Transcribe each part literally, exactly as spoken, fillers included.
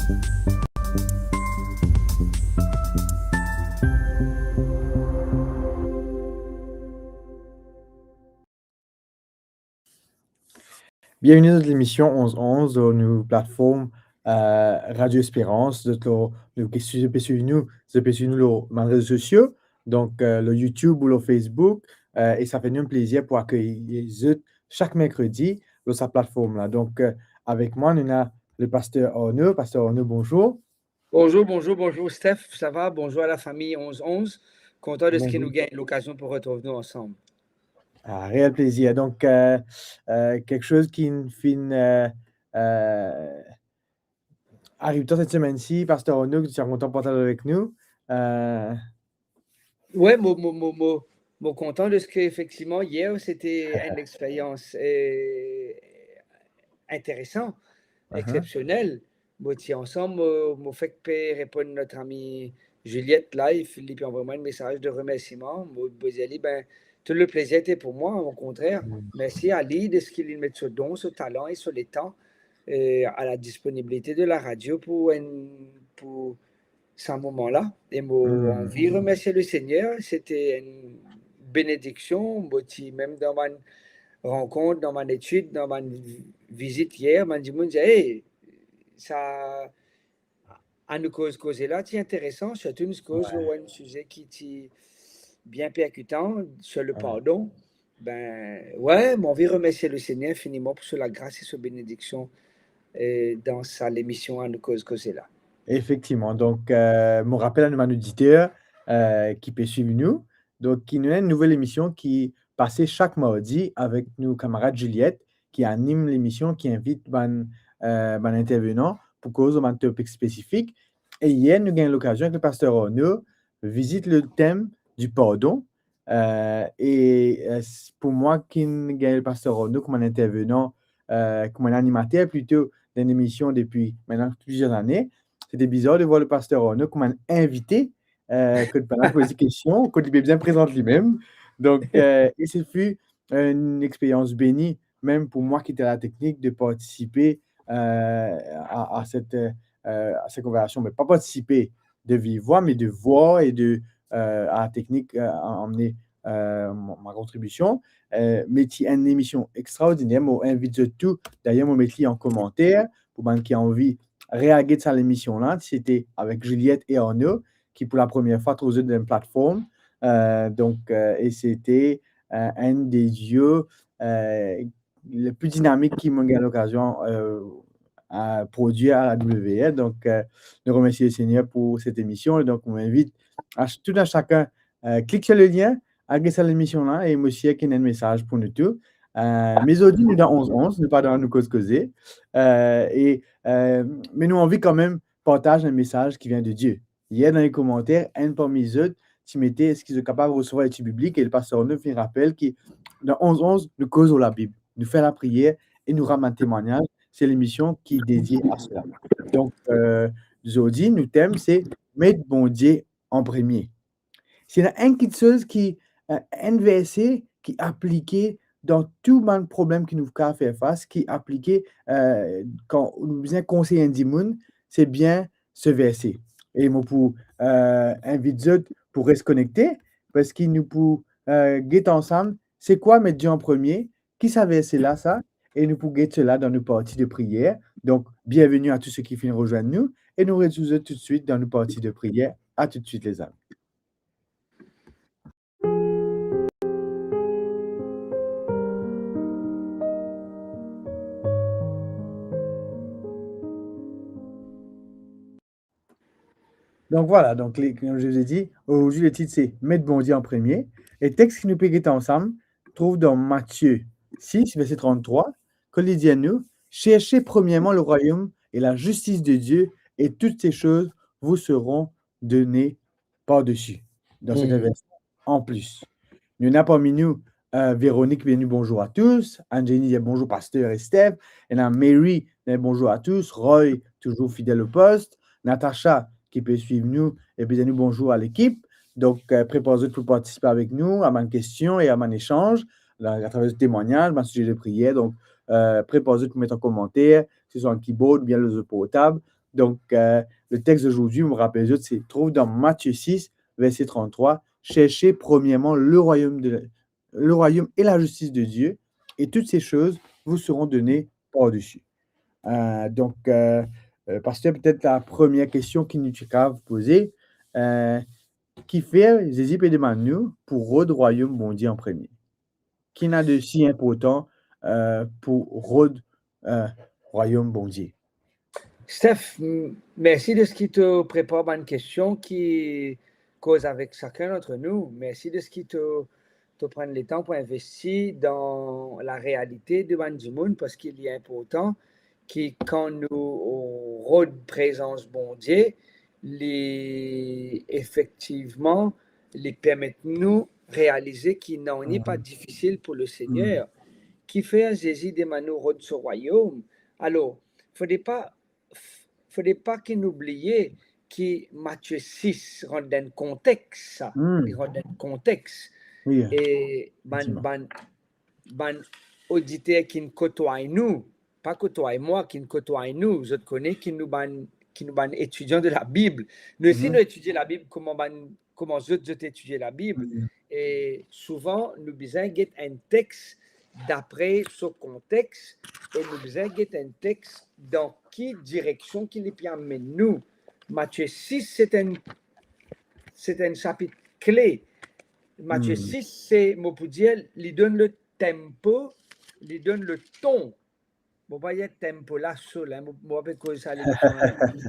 Bienveni dan lemision Onz Onz, lor nou platform, eh, Radio Espérance. Zot lor, nou, ki si zot pe swiv nou, zot pe swiv nou lor bann rezo sosio, donk, eh, lor YouTube ou lor Facebook, eh, e sa fer nou enn plezir pou akeyir zot sak merkredi lor sa platform la. Donk, eh, avek mwa, nou ena le paster Arnaud. Paster Arnaud, bonzour. Bonzour, bonzour, bonzour Steph, ça va? Bonzour à la famille Onz Onz. Kontan deski nou gagn lokazion pou retrouv nou ansam. Ah, reel plezir. Donk, eh, eh, kiksoz ki finn, eh, eh, ariv twa set semenn-si, paster Arnaud, ki ti kontan partaz avek nou. Eh, Wi, mo, mo, mo, mo, mo kontan deski efektivman, yer, sete enn experyans, eh, interesan, exepsionel. Mo ti ansam, mo, mo fek pe reponn not ami Juliette la, e li pe anvoy mwa enn mesaz de remersiman. Mo, mo dir li, ben, tout le plezir ete pou mwa, okontrer. Mersi a li deski li met so don, so talan e so letan, eh, a la disponibilite de la radio pou enn, pou sa moman la. E mo anvi remersie Lesegner, sete enn benediksion. Mo ti mem dan bann rankont, dan bann etid, dan bann vi-, vizit yer, bann dimoun dir, "Hey, sa, anou koz koze la, ti interesan, sirtou nou koz lor enn size ki ti bien perkitan, sur le pardon." Ben, wi, mo anvi remersie Lesegner infiniman pou so lagras e so benediksion, eh, dan sa lemision Anou koz koze la. Efektivman. Donk, eh, mo rapel a nou bann oditer, eh, ki pe swiv nou, donk, ki nou ena enn nouvel emision ki pase sak mardi avek nou kamarad Juliette, ki anim lemision, ki invit bann, eh, bann intervenan pou koz lor bann topik spesifik. E yer, nou gagn lokazion avek le paster Arnaud vizit le tem du pardon. Eh, e, eh, s-, pou mwa ki gagn le paster Arnaud kouma enn intervenan, eh, kouma enn animater plito, dan enn emision depi mintnan plizier zane, sete bizar de vwar le paster Arnaud kouma enn invite, eh, kot pena poze kestion, kot li pe bizin prezant limem. Donk, eh, e se fut enn experyans beni, mem pou mwa ki ti a la teknik, de partisipe, eh, a, a set, eh, a set konversasion, me pa partisipe de viv vwa, me de vwar e de, eh, a la teknik, eh, a-, amne, eh, mo, mo kontribision. Eh, me ti enn emision extraordiner, mo invit zot tou. Dayer, mo met li an komanter pou bann ki anvi reaget sa lemision la. Sete avek Juliette e Arnaud, ki pou lapremier fwa trouv zot dan enn platform. Eh, donk, eh, e sete, eh, enn de duo, eh, le pli dinamik ki mo gagn lokazion, eh, a prodwir a la W R. Donk, eh, nou remersie Lesegner pou set emision. Donk, mo invit a ch-, tou a sakenn, eh, klik sur le lien, al get sa lemision la, e mo sir ki ena enn mesaz pou nou tou. Eh, me zordi, nou dan Onz Onz, nou pa dan Anou koz koze. Eh, e, eh, me nou anvi kanmem partaz enn mesaz ki vinn de Die. Yer dan le komanter, enn parmi zot ti mete, eski zot kapav resevwar etid biblik, e le paster Arnaud finn rapel ki dan Onz Onz, nou koz lor Labib, nou fer lapriyer e nou rann temwagnaz. Se lemision ki dedie a sela. Donk, eh, zordi, nou tem se met Bondie an premie. Si ena enn kiksoz ki, eh, enn verse ki aplike dan tou bann problem ki nou kav fer fas, ki aplike, eh, kan nou bizin konsey enn dimoun, se bien se verse. E mo pou, eh, invit zot pou res konekte, parski nou pou, eh, get ansam, se kwa met Die an premie, ki sa verse la sa, e nou pou get sela dan nou parti de priyer. Donk, bienveni a tou seki finn rezwenn nou, e nou retrouv zot toutswit dan nou parti de priyer. A toutswit, lezami. Donk, vwala, donk, le, kouma mo ti dir, zordi le tit se Met Bondie an premie. E text ki nou pe get ansam trouv dan Matie sis, verse tranntrwa, kot li dir nou, "Cherchez premièrement le royaume et la justice de Dieu, et toutes ces choses vous seront données par-dessus." Dan set version an plis. Nou ena parmi nou, eh, Véronique, bien bonjour à tous. Anne-Jenny, bien bonjour, pasteur Estève. Ena Mary, bien bonjour à tous. Roy, toujours fidèle au poste. Natacha, ki pe swiv nou, e pe dir nou bonzour a lekip. Donk, eh, prepar zot pou partisipe avek nou a bann kestion e a bann esanz, la, atraver zot temwagnaz, bann size de priyer. Donk, eh, prepar zot pou met an komanter, se swa an keyboard oubien lor zot portab. Donc, euh, le texte d'aujourd'hui, mo rapel zot, se trouv dan Matie sis, verset trente-trois, « Cherchez premièrement le royaume de, le royaume et la justice de Dieu, et toutes ces choses vous seront données par-dessus. » Euh, donc, euh, euh, Pasteur, peut-être la première question ki nou ti kav poze, euh, kifer Zezi pe demann nou pou rod rwayom Bondie an premie? Ki ena de si inportan, euh, pou rod, euh, rwayom Bondie? Steph, m-, mersi de seki to prepar bann kestion ki koz avek sakenn dant nou. Mersi de seki to, to pran letan pou investi dan larealite de bann dimoun, parski li inportan ki kan nou rod prezans Bondie, li efektivman, li permet nou realize ki nanye pa difisil pou Lesegner. Kifer Zezi demann nou rod so rwayom? Alor, fode pa, fode pa ki nou bliye ki Matie sis rant dan enn kontex, sa. Li rant dan enn kontex. Wi, e bann, efektivman, bann, bann oditer ki'nn kotway nou, pa kotway mwa, ki'nn kotway nou, zot kone ki nou bann, ki nou bann etidian de Labib. Nou osi, nou etidie Labib kouma bann, kouma zot, zot etidie Labib. E souvan, nou bizin get enn tex dapre so kontex, e nou bizin get enn tex dan ki direksion ki li pe amenn nou. Matie sis, se enn, se enn sapit kle. Matie sis, se, mo pou dir, li donn le tempo, li donn le ton. Mo pa dir tempo laso la, mo, mo pa pe koz sa letan la.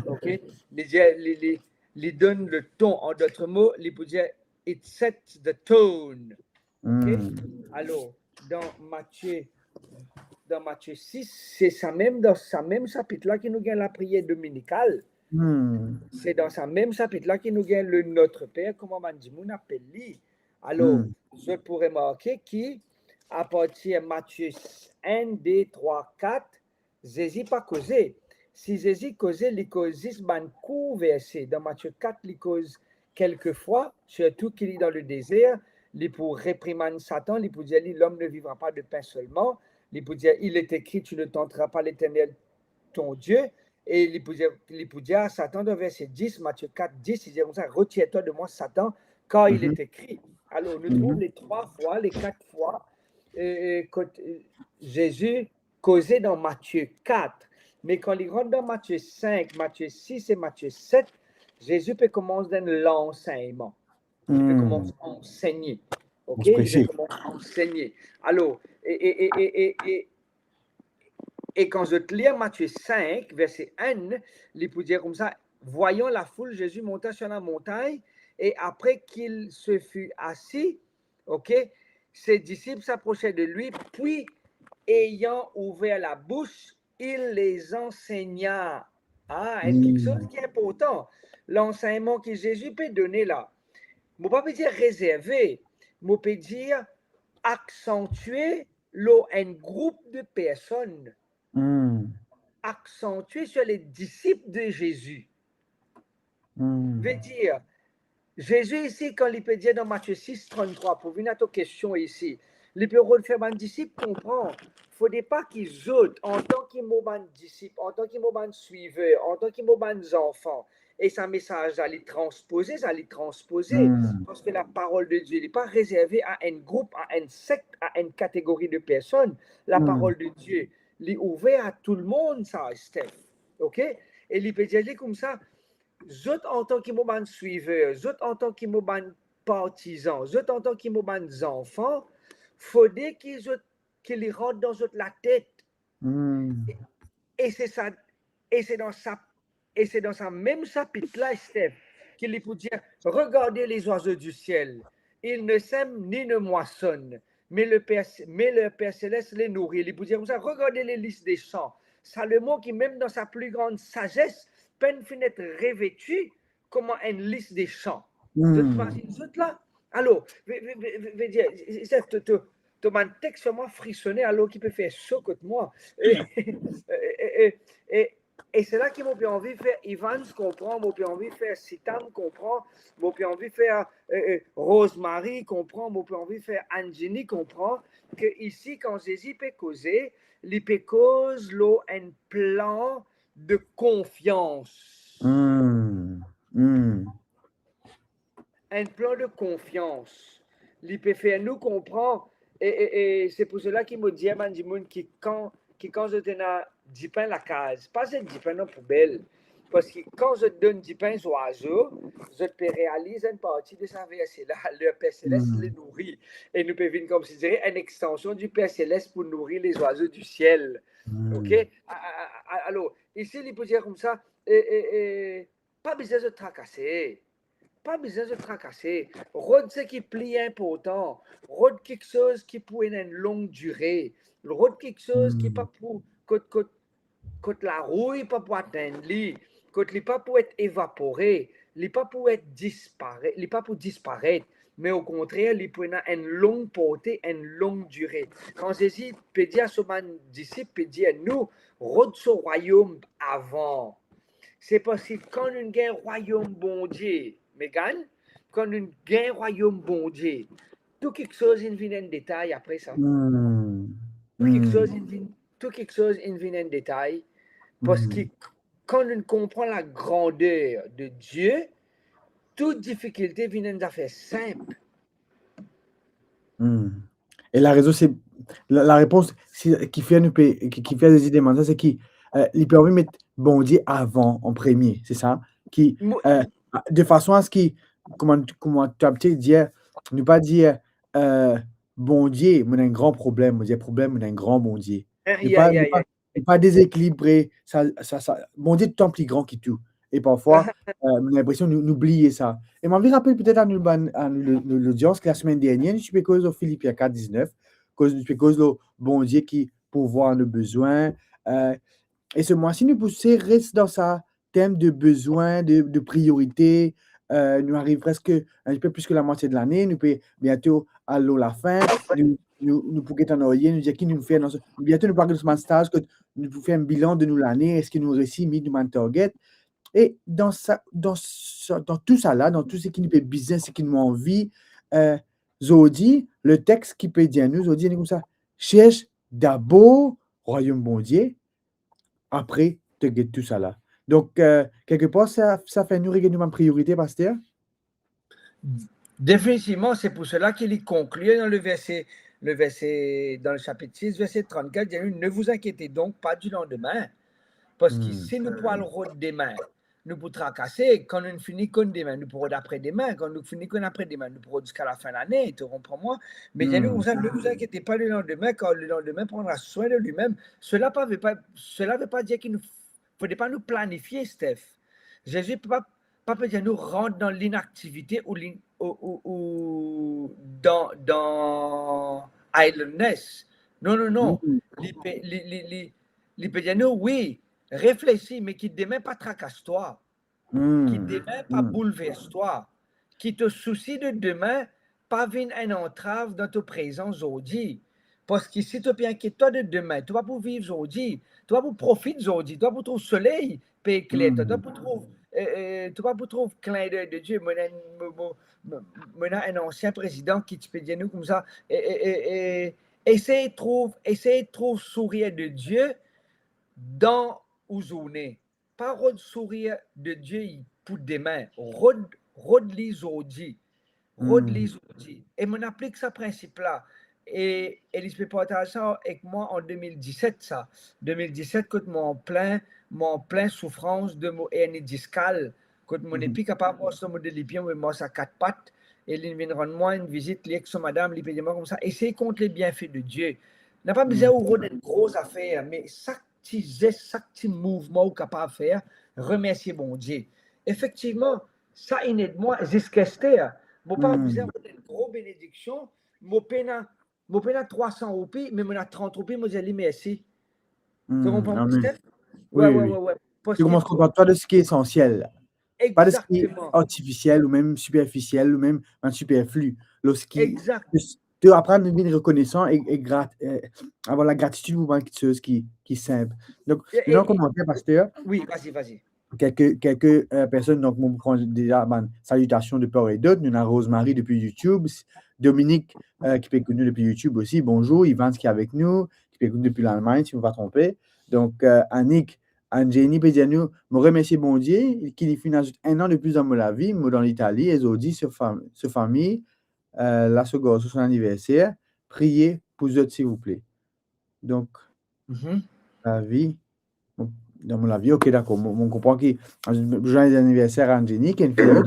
Ok? Li dir, li, li, li donn le ton. An dot mo, li pou dir, it sets the tone. Ok? Alor, dan Matie, dan Matie sis, se sa mem, dan sa mem sapit la ki nou gagn lapriyer dominikal. Se dan sa mem sapit la ki nou gagn le Notre Père, kouma bann dimoun apel li. Alor, zot pou remarke ki apartir Matie enn, de, trwa, kat, Zezi pa koze. Si Zezi koze, li koz zis bann kour verse. Dan Matie kat, li koz kelkefwa, sirtou ki li dan le dezer, li pou reprimann Satan, li pou dir li, « L'homme ne vivra pas de pain seulement. » Li pou dir, « Il est écrit, tu ne tenteras pas l'Éternel ton Dieu. » E li pou dir, li pou dir a Satan dan verse dis, Matie kat dis, li dir koumsa, « Retire-toi de moi, Satan, car il est écrit. » Alor, nou trouv le trwa fwa, le kat fwa, e, e, kot, e, Zezi koze dan Matie kat. Me kan li rant dan Matie sink, Matie sis e Matie set, Zezi pe koumans donn lansegnman. Li pe koumans ansegne. Ok? Li pe koumans ansegne. Alor, e, e, e, e, e, e, e kan zot lir Matie sink, verse enn, li pou dir koumsa, « Voyant la foule, Jésus monta sur la montagne, et après qu'il se fut assis, ok, ses disciples s'approchèrent de lui, puis, ayant ouvert la bouche, il les enseigna. » Ah, enn kiksoz ki inportan. Lansegnman ki Zezi pe done la, mo pa pe dir rezerve, mo pe dir aksantie lor enn group de personn. Aksantie sur les disciples de Jésus. Ve dir, Zezi isi, kan li pe dir dan Matie sis tranntrwa, pou vinn a to kestion isi, li pe rod fer bann disip konpran, fode pa ki zot, antan ki mo bann disip, antan ki mo bann swiver, antan ki mo bann zanfan, e sa mesaz la, li transpoze, sa li transpoze, parski laparol de Die, li pa rezerve a enn group, a enn sekt, a enn kategori de personn. Laparol de Die, li ouver a tou lemonn sa, Steph. Ok? E li pe dir li koumsa, zot antan ki mo bann swiver, zot antan ki mo bann partizan, zot antan ki mo bann zanfan, fode ki zot, ki li rant dan zot latet. E, e se sa, e se dan sa, e se dan sa mem sapit la, Steph, ki li pou dir, « Regardez les oiseaux du ciel, ils ne sèment ni ne moissonnent, mais le Père, mais le Père Céleste les nourrit. » Li pou dir koumsa, « Regardez les lys des champs. » Salomon ki mem dan sa pli gran sazes, pa'nn finn et reveti kouma enn lis de chan. Zot imazinn zot la? Alor, ve, ve, ve, ve, ve dir, Steph, to, to, to bann text fer mwa frisone, alor ki pe fer so kot mwa. E, e, e, e, e, e se la ki mo pe anvi fer Evans konpran, mo pe anvi fer Sitam konpran, mo pe anvi fer, e, e, Rosemary konpran, mo pe anvi fer Anjini konpran, ke isi, kan Zezi pe koze, li pe koz lor enn plan de konfians. Hmm. Hmm. Enn plan de konfians. Li pe fer nou konpran, e, e, e se pou sela ki mo dir bann dimoun ki kan, ki kan zot ena dipin lakaz, pa zet dipin dan poubel. Parski kan zot donn dipin zwazo, zot pe realiz enn parti de sa verse la, le Père Céleste les nourrit. E nou pe vinn, kouma dir, enn extension du Père Céleste pou nouri lezwazo di siel. Ok? A, a, a, a, alor, isi, li pou dir koumsa, e, e, e, pa bizin zot trakase. Pa bizin zot trakase. Rod seki pli inportan. Rod kiksoz ki pou ena enn long dire. Rod kiksoz ki pa pou, kot, kot, kot larouy pa pou atenn li, kot li pa pou et evapore, li pa pou et dispare-, li pa pou disparet, me okontrer, li pou ena enn long porte, enn long dire. Kan Zezi pe dir so bann disip, pe dir nou, rod so rwayom avan. Se parski kan nou gagn rwayom Bondie, Megan, kan nou gagn rwayom Bondie, tou kiksoz inn vinn enn detay apre sa. Hmm. Tou kiksoz inn vinn, tou kiksoz inn vinn enn detay, parski kan nou konpran lagrander de Die, tou difikilte vinn enn zafer sinp. Hmm. E larezon, se, la, larepons, se, ki fer nou pe, ki, ki fer Zezi demann sa, se ki, eh, li pe anvi met Bondie avan, an premie, se sa? Ki, eh, de fason a se ki, kouma, kouma to pe dir, nou pa dir, eh, Bondie, mo ena enn gran problem, mo dir problem, mo ena enn gran Bondie. Nou pa, nou pa, nou pa dezekilibre, sa, sa, sa, Bondie toutan pli gran ki tou. E parfwa, eh, mo ena linpresion nou, nou bliye sa. E mo anvi rapel petet a nou bann, a nou, lo, lo, lodians, ki lasemenn dernier, nou ti pe koz lor Filipien kat diznef, koz, nou ti pe koz lor Bondie ki pourvwar nou bezwin. Eh, e se mwa-si, nou pou sey res dan sa tem de bezwin, de, de priorite. Eh, nou ariv preske enn tipe plis ki lamwatie de lane, nou pe biento al lor lafin, nou, nou, nou pou get an arye, nou dir ki nou fer dan sa, biento nou pou ariv dan sa staz kot nou pou fer enn bilan de nou lane, eski nou resi meet nou bann target. E dan sa, dan sa, dan tou sa la, dan tou seki nou pe bizin, seki nou anvi, eh, zordi, letex ki pe dir nou, zordi, li koumsa, "Cherche d'abord royaume Bondie, apre to get tou sa la." Donk, eh, kelkepar, sa, sa fer nou reget nou bann priorite, paster? Definitivman, se pou sela ki li konklir dan le verse, le verse, dan le sapit sis, verse trannkat, dir nou, "Ne vous inquiétez donc pas du lendemain." Parski si nou pou al rod demin, nou pou trakase. Kan nou fini konn demin, nou pou rod apre demin. Kan nou fini konn apre demin, nou pou rod ziska lafin lane, to konpran mwa? Me dir nou koumsa, "Ne vous inquiétez pas du lendemain, car le lendemain prendra soin de lui-même." Sela pa ve pa, sela ve pa dir ki nou, fode pa nou planifie, Steph. Zezi pa, pa pe dir nou rant dan linaktivite ou lin-, ou, ou, ou dan, dan idleness. Non, non, non. Li pe, li, li, li, li pe dir nou, wi, reflesi, me ki demin pa trakas twa. Ki demin pa boulvers twa. Ki to sousi de demin pa vinn enn antrav dan to prezans zordi. Parski si to pe inkiet twa de demin, to pa pou viv zordi, to pa pou profit zordi, to pa pou trouv soley pe ekler twa, to pa pou trouv, eh, eh, to pa pou trouv clin d'œil de Dieu. Mo ena enn, mo, mo, mo, mo ena enn ansien prezidan ki ti pe dir nou koumsa, eh, eh, eh, eh, esey trouv, esey trouv sourir de Dieu dan ou zourne. Pa rod sourir de Dieu pou demin, rod, rod li zordi. Rod li zordi. E mo aplik sa prinsip la. E, e li ti pe partaz sa ek mwa an de mil diset sa. De mil diset, kot mo anplin, mo anplin soufrans de mo erni diskal, kot mo nepli kapav mars lor mo de lipie, mo mars a kat pat. E li vinn rann mwa enn vizit, li ek so madam, li pe dir mwa koumsa, "Esey kont le bienfe de Dieu." Napa bizin ou rod enn gro zafer, me sak ti zes, sak ti mouvman ou kapav fer, remersie Bondie. Efektivman, sa inn ed mwa ziska ester. Mo pa bizin rod enn gro benediksion, mo pena, mo pena trwa san roupi, me mo ena trant roupi, mo dir li mersi. To konpran, Steph? Wi, wi, wi. Parski to koumans kontant twa de seki esansiel. Pa de seki artifisiel ou mem siperfisiel ou mem enn siperfli. Lor seki, to aprann vinn rekonesan e, e grat-, eh, avoir lagratitid pou bann kiksoz ki, ki sinp. Donk, nou ena komanter, paster. Wi, vazi, vazi. Kelke, kelke, eh, personn, donk, mo pran deza bann salitasion de par e dot. Nou ena Rosemary depi YouTube, Dominique, eh, ki pe ekout nou depi YouTube osi. Bonzour, Ivans ki avek nou, ki pe ekout nou depi Lalmagn, si mo pa tronpe. Donk, eh, Annick, Anne Jenny pe dir nou, mo remersie Bondie ki li finn azout enn an de plis dan mo lavi, mo dan Litali, e zordi so fam-, so fami, eh, la so garson so aniverser, priye pou zot silvouple. Donk, Mhm. lavi, mo, dan mo lavi, ok, dakor, mo, mo konpran ki, azout, zwaye aniverser Anne Jenny, ki enn fidel.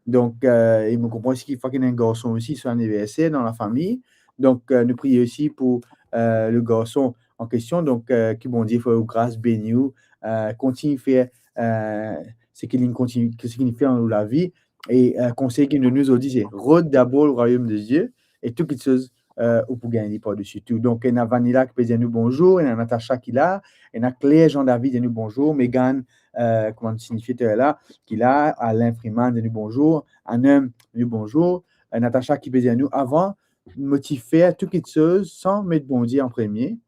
Donk, eh, e mo konpran osi ki fwa ki ena enn garson osi so aniverser dan lafami. Donk, eh, nou priye osi pou, eh, le garson an kestion. Donk, eh, ki Bondie fer ou gras, beni ou, eh, kontign fer, eh, seki li kontign, seki li fer dan ou lavi. E, eh, konsey ki nou donn nou zordi, se rod dabor le royaume de Dieu e tou kiksoz, eh, ou pou gagn li par-desi tou. Donk, ena Vanilla ki pe dir nou bonzour, ena Natacha ki la, ena Claire Jean David dir nou bonzour, Megan, eh, kouma nou signifie taler la, ki la, Alain Freeman dir nou bonzour, Anem dir nou bonzour, eh, Natacha ki pe dir nou, avan, mo ti fer tou kiksoz san met Bondie an premie,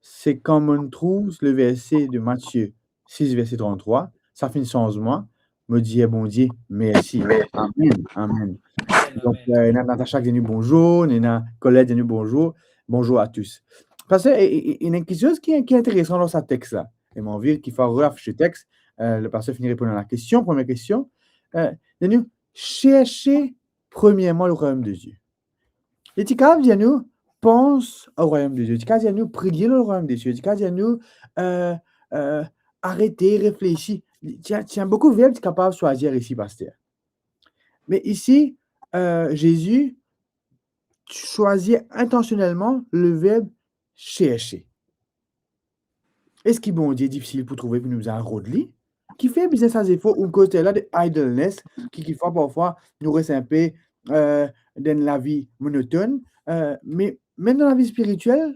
se kan mo'nn trouv le verse de Matie sis, verse tranntrwa, sa finn sanz mwa, mo dir Bondie mersi. Amen, amen. Donk, eh, ena Natacha ki dir nou bonzour, ena Colette dir nou bonzour. Bonzour à tous. Paster, e, e, e, ena enn kiksoz ki, ki interesan dan sa text la. E mo anvi ki fwa reafis le text, eh, le paster fini reponn a la kestion, premie kestion. Eh, dir nou, cherchez premièrement le royaume de Dieu. Li ti kav dir nou, pans au royaume de Dieu. Li ti kav dir nou, priye le royaume de Dieu. Li ti kav dir nou, eh, eh, arete, reflesi. Ti ena, ti ena boukou verb ti kapav swazir isi, paster. Me isi, eh, Zezi swazir intansionelman le verb chercher. Eski Bondie difisil pou trouve, pou nou bizin rod li? Kifer bizin sa zefor, ou koz la de idleness, ki, ki fwa, parfwa, nou res inpe, eh, dan enn lavi monotonn, eh, me mem dan lavi spiritiel,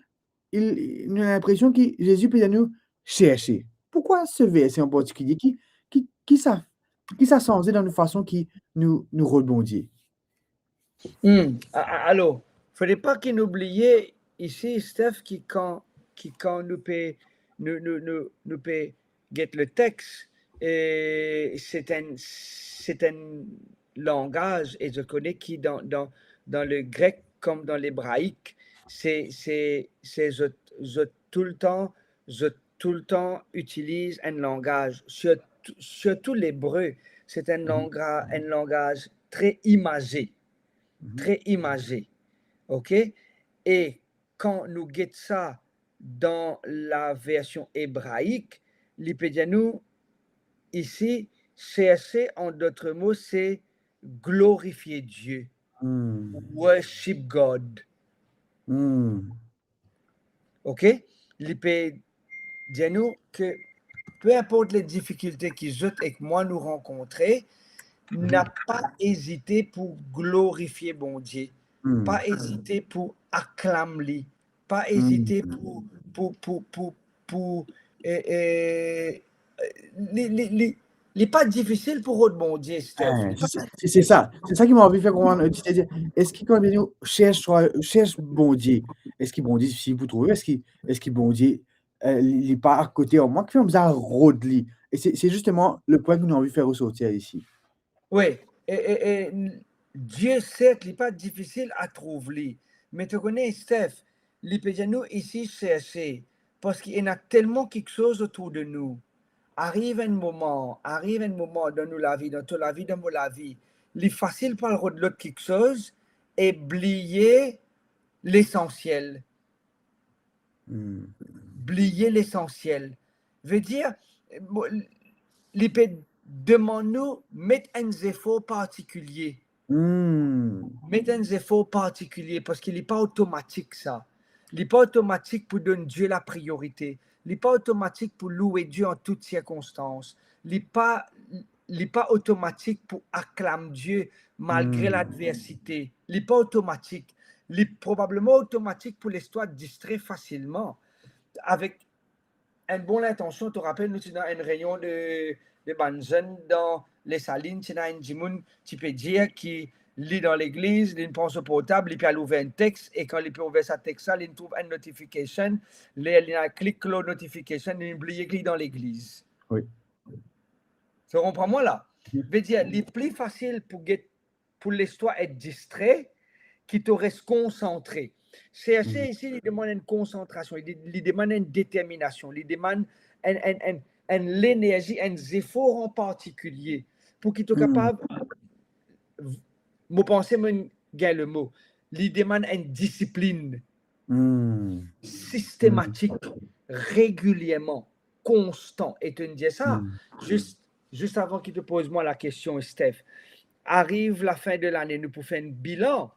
il, nou ena linpresion ki Zezi pe dir nou chercher. Pourkwa se verse an partikilie? Ki, ki, ki sa, ki sa sanze dan nou fason ki nou, nou rod Bondie? Hmm. A-, a-, alor, fode pa ki nou bliye isi, Steph, ki kan, ki kan nou pe, nou, nou, nou, nou pe get le text, e se enn, se enn langaz, e zot kone ki dan, dan, dan le grek kom dan lebraik, se, se, se zot, zot toultan, zot toultan itiliz enn langaz, sirtou, sirtou lebre, se enn Mhm. langa-, enn langaz tre imaze, Mhm. tre imaze. Ok? E kan nou get sa dan la version ebraik, li pe dir nou isi, chercher, en d'autres mots, se glorifier Dieu, Hmm. worship God. Hmm. Ok? Li pe dir nou ke, pe inport le difikilte ki zot ek mwa nou rankontre, Hmm. na pa ezite pou glorifie Bondie, Hmm. pa ezite pou aklam li, pa Hmm. ezite pou, pou, pou, pou, pou, eh, eh, li, li, li, li pa difisil pou rod Bondie, Steph. Eh, Li pa se, se, se sa. Se sa ki mo anvi fer konpran, eh, setadir, eski kan nou cherche, cherche Bondie, eski Bondie difisil pou trouve? Eski, eski Bondie, eh, li, li pa akote ar mwa, ki fer mo bizin rod li? E se, se zisteman le pwin ki nou anvi fer resortir isi. Wi, e, e, e, Dieu, sert, li pa difisil a trouv li. Me to kone, Steph, li pe dir nou isi chercher, parski ena telman kiksoz otour de nou. Ariv enn moman, ariv enn moman dan nou lavi, dan to lavi, dan mo lavi, li fasil pou al rod lot kiksoz e bliye lesansiel. Hmm. Bliye lesansiel. Vedir, mo-, li pe demann nou met enn zefor partikilie. Hmm. Met enn zefor partikilie, parski li pa otomatik sa. Li pa otomatik pou donn Dieu lapriorite. Li pa otomatik pou loue Dieu an tout sirkonstans. Li pa, li pa otomatik pou aklam Dieu malgre Hmm. ladversite. Li pa otomatik. Li probableman otomatik pou les twa distre fasilman. Avek enn bon lintansion, to rapel, nou ti dan enn reynion de, de bann zenn dan Lesalinn, ti ena enn dimoun ti pe dir ki li dan legliz, li pran so portab, li pe al ouver enn text, e kan li pe ouver sa text la, li trouv enn notification, ler li al klik lor notification, li bliye ki li dan legliz. Wi. To konpran mwa la? Wi. Vedir, li pli fasil pou get, pou les twa et distre, ki to res konsantre. Chercher Hmm. isi, li demann enn konsantrasion, li, li demann enn determinasion, li demann enn, enn, enn, enn lenerzi, enn zefor an partikilie pou ki to kapav, mo panse mo gagn le mo, li demann enn disiplinn sistematik, regilierman, konstan. E to dir sa, zis, zis avan ki to poz mwa lakestion, Steph, ariv lafin de lane, nou pou fer enn bilan.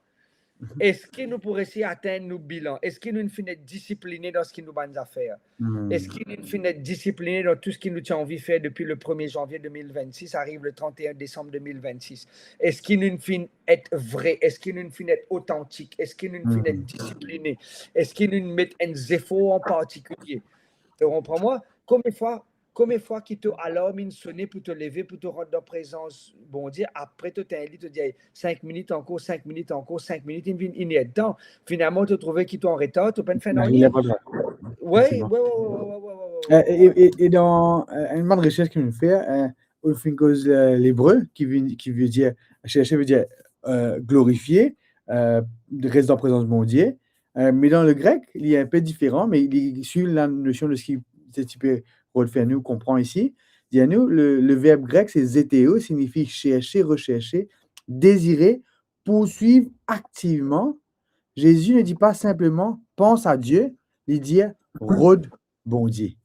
Eski nou pou resi atenn nou bilan? Eski nou finn et disipline dan seki nou bann zafer? Eski nou finn et disipline dan tou seki nou ti anvi fer depi le premie zanvie de mil vennsis, ariv le trant-e-enn desanm de mil vennsis? Eski nou finn et vre? Eski nou finn et otantik? Eski nou finn et disipline? Eski nou met enn zefor an partikilie? To konpran mwa? Konbien fwa, konbien fwa ki to alarm inn sone pou to leve, pou to rant dan prezans Bondie, apre to tegn li, to dir, "Sink minit ankor, sink minit ankor, sink minit," inn vinn inertan. Finalman, to trouve ki to an retar, to pa'nn fer nanye. Wi, wi, wi. E, e, e dan, e, enn bann resers ki nou fer, e, ou finn koz, e, lebre, ki vinn, ki ve dir, serse ve dir, e, glorifie, e, res dan prezans Bondie. E, me dan le grek, li enpe diferan, me li swiv la nosion de seki, seki ti pe rod fer nou konpran isi. Dir nou, le, le verb grek, se zeteo, signifi chercher, rechercher, désirer, poursuivre activement. Jésus ne dit pas simplement, pense à Dieu, li dir, rod Bondie.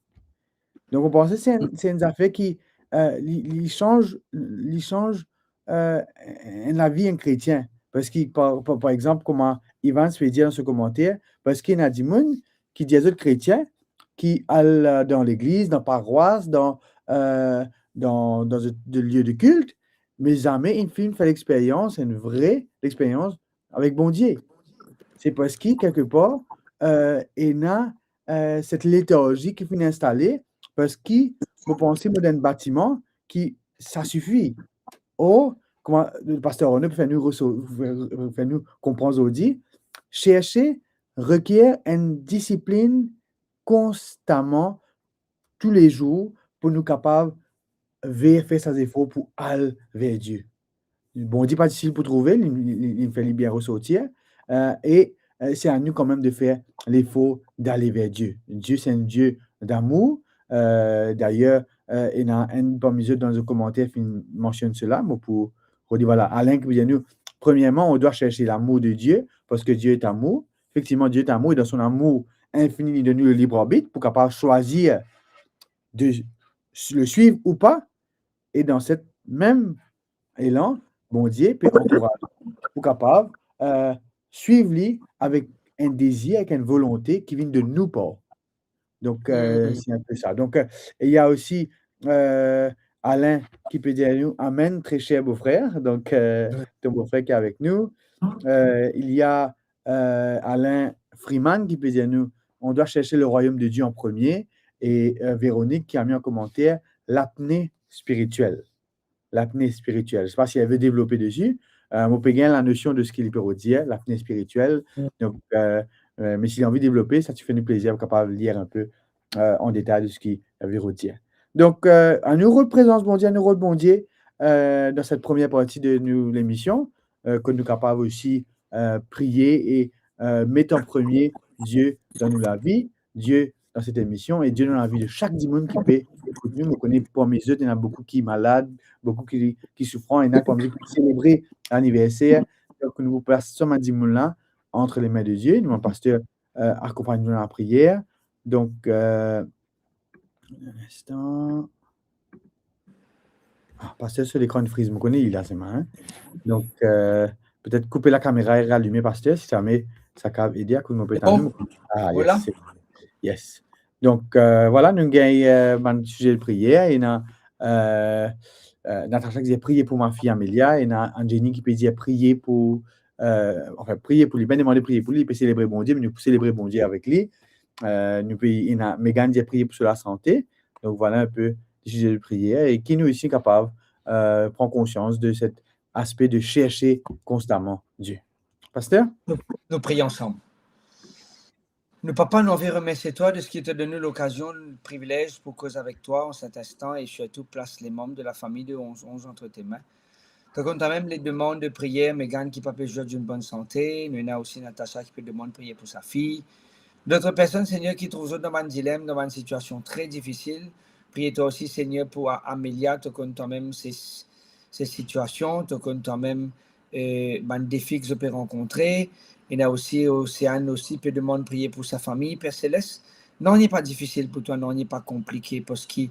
Donk, mo panse se enn, se enn zafer ki, e, li, li sanz, li sanz, e, enn lavi enn kretien. Parski, par, par, par exanp, kouma Evans pe dir dan so komanter, parski ena dimoun ki dir zot kretien, ki al, e, dan legliz, dan parwas, dan, e, dan, dan de, de lie de kilt, me zame inn finn fer lexperyans, enn vre lexperyans avek Bondie. Se parski, kelkepar, e, ena, e, set letarzi ki finn instale, parski mo panse mo dan enn batiman ki sa sifi. Or, kouma Paster Arnaud pe fer nou reso-, fer, fer nou konpran zordi, chercher rekier enn disiplinn konstaman, toulezour, pou nou kapav ve-, fer sa zefor pou al ver Die. Bondie pa difisil pou trouve, li, li, li, li fer li bien resortir, e, e, e, se a nou kanmem de fer lefor dale ver Die. Die, se enn Die damour. E, dayer, e, ena enn parmi zot dan zot komanter finn mansionn sela, mo pou redir, vwala, Alain ki pou dir nou, premièrement, on doit chercher l'amour de Dieu, parce que Dieu est amour. Effectivement, Dieu est amour, et dans son amour infini, li donn nou le libre arbitre pou kapav swazir de le suivre ou pas. E dan set mem elan, Bondie pe ankouraz pou kapav, e, swiv li avek enn dezir, avek enn volonte ki vinn de nou par. Donk, e, se enn pe sa. Donk, e, il y a aussi, e, Alain ki pe dir nou, "Amen, très cher beau-frère." Donk, e, ton beau-frère qui est avec nous. E, il y a, e, Alain Freeman ki pe dir nou, "On doit chercher le royaume de Dieu en premier." E, e, Véronique ki a mis en commentaire, "L'apnée spirituelle." Lapne spiritiel. Je sais pas si elle veut développer dessus. E, mo pe gagn la nosion de seki li pe rod dir, lapne spiritiel. Donk, e, e, me si li anvi devlope, sa ti fer nou plezir, kapav lir enn pe, e, an detay de seki li anvi rod dir. Donk, e, anou rod prezans Bondie, anou rod Bondie, e, dan set premie parti de nou lemision, e, ke nou kapav osi, e, priye e, e, met an premie Die dan nou lavi. Die dan set emision e Die dan lavi de sak dimoun ki pe ekout nou. Mo kone parmi zot, ena boukou ki malad, boukou ki, ki soufran, ena parmi zot ki selebre laniverser. Donk, nou pou plas sa bann dimoun la ant lemin de Die. Nou, bann paster, e, akonpagn nou dan lapriyer. Donk, e, enn instan. Ah, paster, so lekran inn friz, mo kone li la, se mwa, hein. Donk, e, petet koupe lakamera e ralime, paster, si zame sa kav ede, akoz mo pe tann nou. Ah, yes, se bon. Yes. Donk, e, vwala, nou gagn, e, bann size de priyer. Ena, e, e, Natacha ki dir, "Priez pour ma fille Amelia." Ena Anjeni ki pe dir, "Priez pour," e, anfin, priye pou li. Pena demande priye pou li, li pe selebre Bondie, me nou pou selebre Bondie avek li. E, nou pe, ena Megan dir, "Priez pour sa lasante." Donk, vwala enn pe de size de priyer e ki nou osi kapav, e, pran konsians de set aspe de chercher constamment Dieu. Paster? Nou, nou priye ansam. Nou, Papa, nou anvi remersie twa de seki to donn nou lokazion, privilez pou koz avek twa an set instan e sirtou plas le manm de lafami de onze onze ant to me. To konn kanmem le demann de priyer, Megan ki pa pe zwe, donn bonn sante. Nou ena osi Natacha ki pe demann priye pou sa fiy. Dot personn, Segner, ki trouv zot dan bann dilem, dan bann sitiasion tre difisil, priye twa osi, Segner, pou A-, Amelia, to konn twa-mem se, se sitiasion, to konn twa-mem, eh, bann defi ki zot pe rankontre. Ena osi Océane osi pe demann priye pou sa fami, Per Seles. Nanye pa difisil pou twa, nanye pa konplike, parski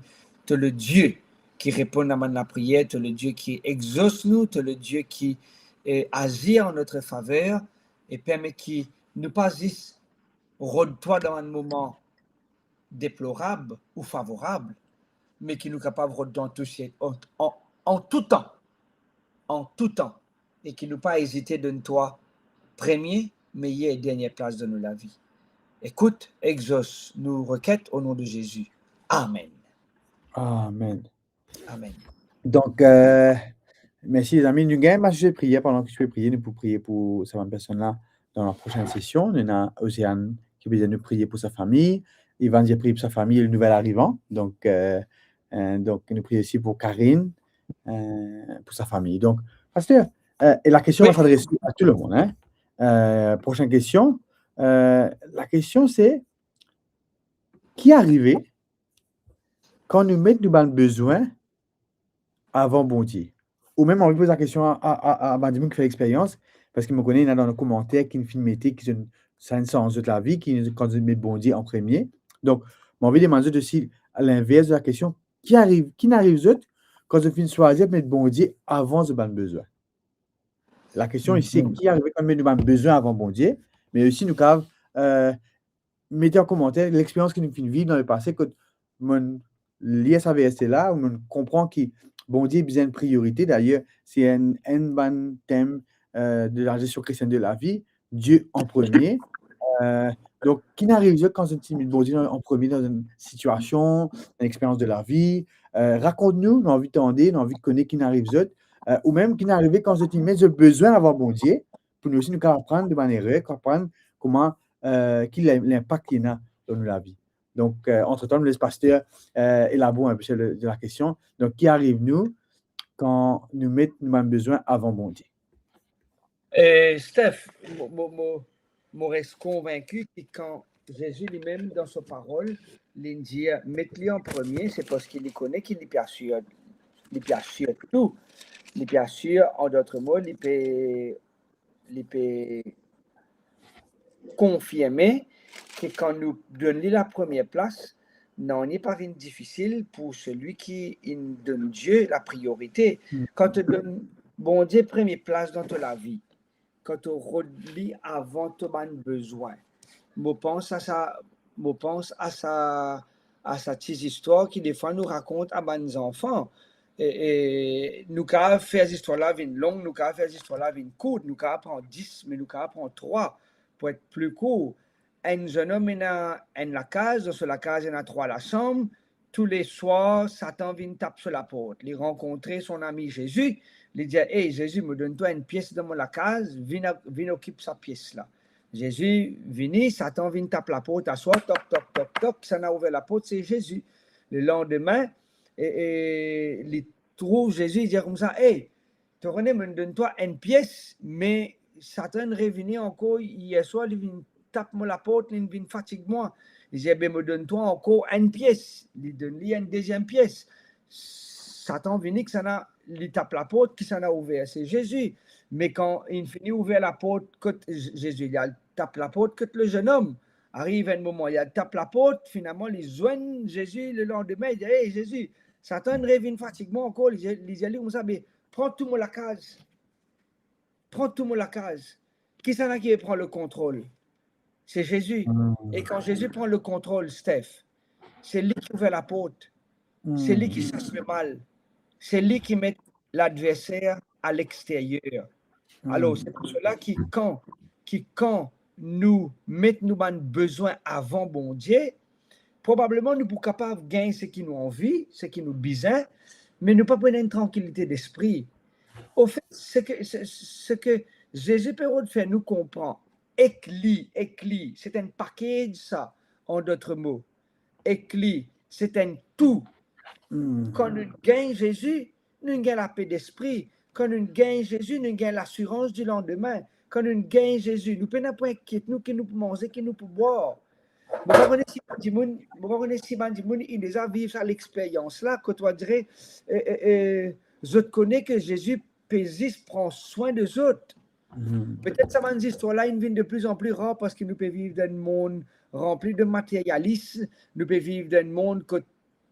to le Die ki reponn a bann lapriyer, to le Die ki exos nou, to le Die ki, eh, azir an notre faver e permet ki nou pa zis rod twa dan bann moman deplorab ou favorab, me ki nou kapav rod twa an tou si-, an, an, an tou tan, an tou tan, e ki nou pa ezite donn twa premie, meyer e dernie plas dan nou lavi. Ekout, exos nou reket o non de Zezi. Amen. Amen. Amen. Donk, eh, mersi, lezami. Nou gagn bann size priyer, pandan ki nou pe priye, nou pou priye pou sa bann personn la dan la prosenn sesion. Nou ena Océane ki bizin nou priye pou sa fami. Ivan dir priye pou sa fami, le nouvel arivan. Donk, eh, eh, donk, nou priye osi pou Karine, eh, pou sa fami. Donk, paster, eh, e la kestion va s'adrese a tou le mond, hein. Eh, prosenn kestion. Eh, la kestion se, ki arive kan nou met nou bann bezwin avan Bondie? Ou mem, mo anvi poz la kestion a, a, a, a bann dimoun ki fer lexperyans, parski mo kone ena dan nou komanter ki finn mete ki zot, sa inn sanz zot lavi, ki kan zot met Bondie an premie. Donk, mo anvi demann zot osi linvers de la kestion, ki ariv, ki ariv zot kan zot finn swazir met Bondie avan zot bann bezwin? La kestion isi, ki arive kan nou met nou bann bezwin avan Bondie, me osi nou kapav, eh, mete an komanter lexperyans ki nou finn viv dan lepase, kot mo'nn lir sa verse la, ou mo'nn konpran ki Bondie bizin enn priorite. Dayer, se enn, enn bann tem, eh, de la gestion chrétienne de la vie, Dieu en premier. Eh, donk, ki ariv zot kan zot ti met Bondie an, an premie dan enn sitiasion, enn experyans de lavi? Eh, rakont nou, nou anvi tande, nou anvi kone ki ariv zot. Eh, ou mem ki arive kan zot ti met zot bezwin avan Bondie, pou nou osi nou kapav aprann de bann erer, aprann kouma, eh, ki lin-, linpak ki ena dan nou lavi. Donk, eh, antretan, nou les paster, eh, elabor inpe sur le, de la kestion. Donk, ki ariv nou kan nou met nou bann bezwin avan Bondie? Eh, Steph, mo, mo, mo, mo res konvinki ki kan Zezi limem dan so parol, li dir met li an premie, se parski li kone ki li pe asir, li pe asir tou. Li pe asir, an dot mo, li pe, li pe konfirme ki kan nou donn li lapremier plas, nanye pa vinn difisil pou selwi ki inn donn Die lapriorite. Hmm. Kan to donn Bondie premie plas dan to lavi, kan to rod li avan to bann bezwin. Mo pans a sa, mo pans a sa, a sa ti zistwar ki defwa nou rakont a bann zanfan. E, e nou kapav fer zistwar la vinn long, nou kapav fer zistwar la vinn kourt, nou kapav pran dis, me nou kapav pran trwa pou et pli kour. Enn zennom ena enn lakaz, dan so lakaz ena trwa lasam, touleswar, Satan vinn tap so laport. Li rankontre son ami Zezi, li dir, "Ey, Zezi, mo donn twa enn pies dan mo lakaz, vinn a-, vinn okip sa pies la." Zezi vini, Satan vinn tap laport aswar, tok, tok, tok, tok, kisannla ouver laport, se Zezi. Lelandime, e, e, li trouv Zezi, li dir koumsa, "Ey, to kone, mo'nn donn twa enn pies, me Satan revini ankor yer swar, li vinn tap mo laport, li vinn fatig mwa." Li dir, "Be, mo donn twa ankor enn pies." Li donn li enn deziem pies. Satan vini, kisannla li tap laport, kisannla ouver, se Zezi. Me kan inn fini ouver laport kot Z-, Zezi, li al tap laport kot lezennom. Ariv enn moman, li al tap laport, finalman, li zwenn Zezi lelandime, li dir, "Ey, Zezi, Satan revinn fatig mwa ankor." Li dir, li dir li koumsa, "Be, pran tou mo lakaz. Pran tou mo lakaz." Kisannla ki pran lekontrol? Se Zezi. Hmm. E kan Zezi pran lekontrol, Steph, se li ki ouver laport. Se li ki sas lemal. Se li ki met ladverser a lexteryer. Alor, se pou sela ki kan, ki kan nou met nou bann bezwin avan Bondie, probableman nou pou kapav gagn seki nou anvi, seki nou bizin, me nou pa pou ena enn trankilite lespri. Anfet, seki, se, seki Zezi pe rod fer nou konpran, ek li, ek li, se enn package sa, an dot mo. Ek li, se enn tou. Hmm. Kan nou gagn Zezi, nou gagn lape lespri. Kan nou gagn Zezi, nou gagn lasirans di landime. Kan nou gagn Zezi, nou pena pou inkiet nou ki nou pou manze, ki nou pou bwar. Mo pa kone si bann dimoun, mo pa kone si bann dimoun inn deza viv sa lexperyans la, kot ou dir, e, e, e, zot kone ki Zezi pe zis pran swin de zot. Hmm. Petet sa bann zistwar la inn vinn de pli an pli rar parski nou pe viv dan enn mond ranpli de materialism, nou pe viv dan enn mond kot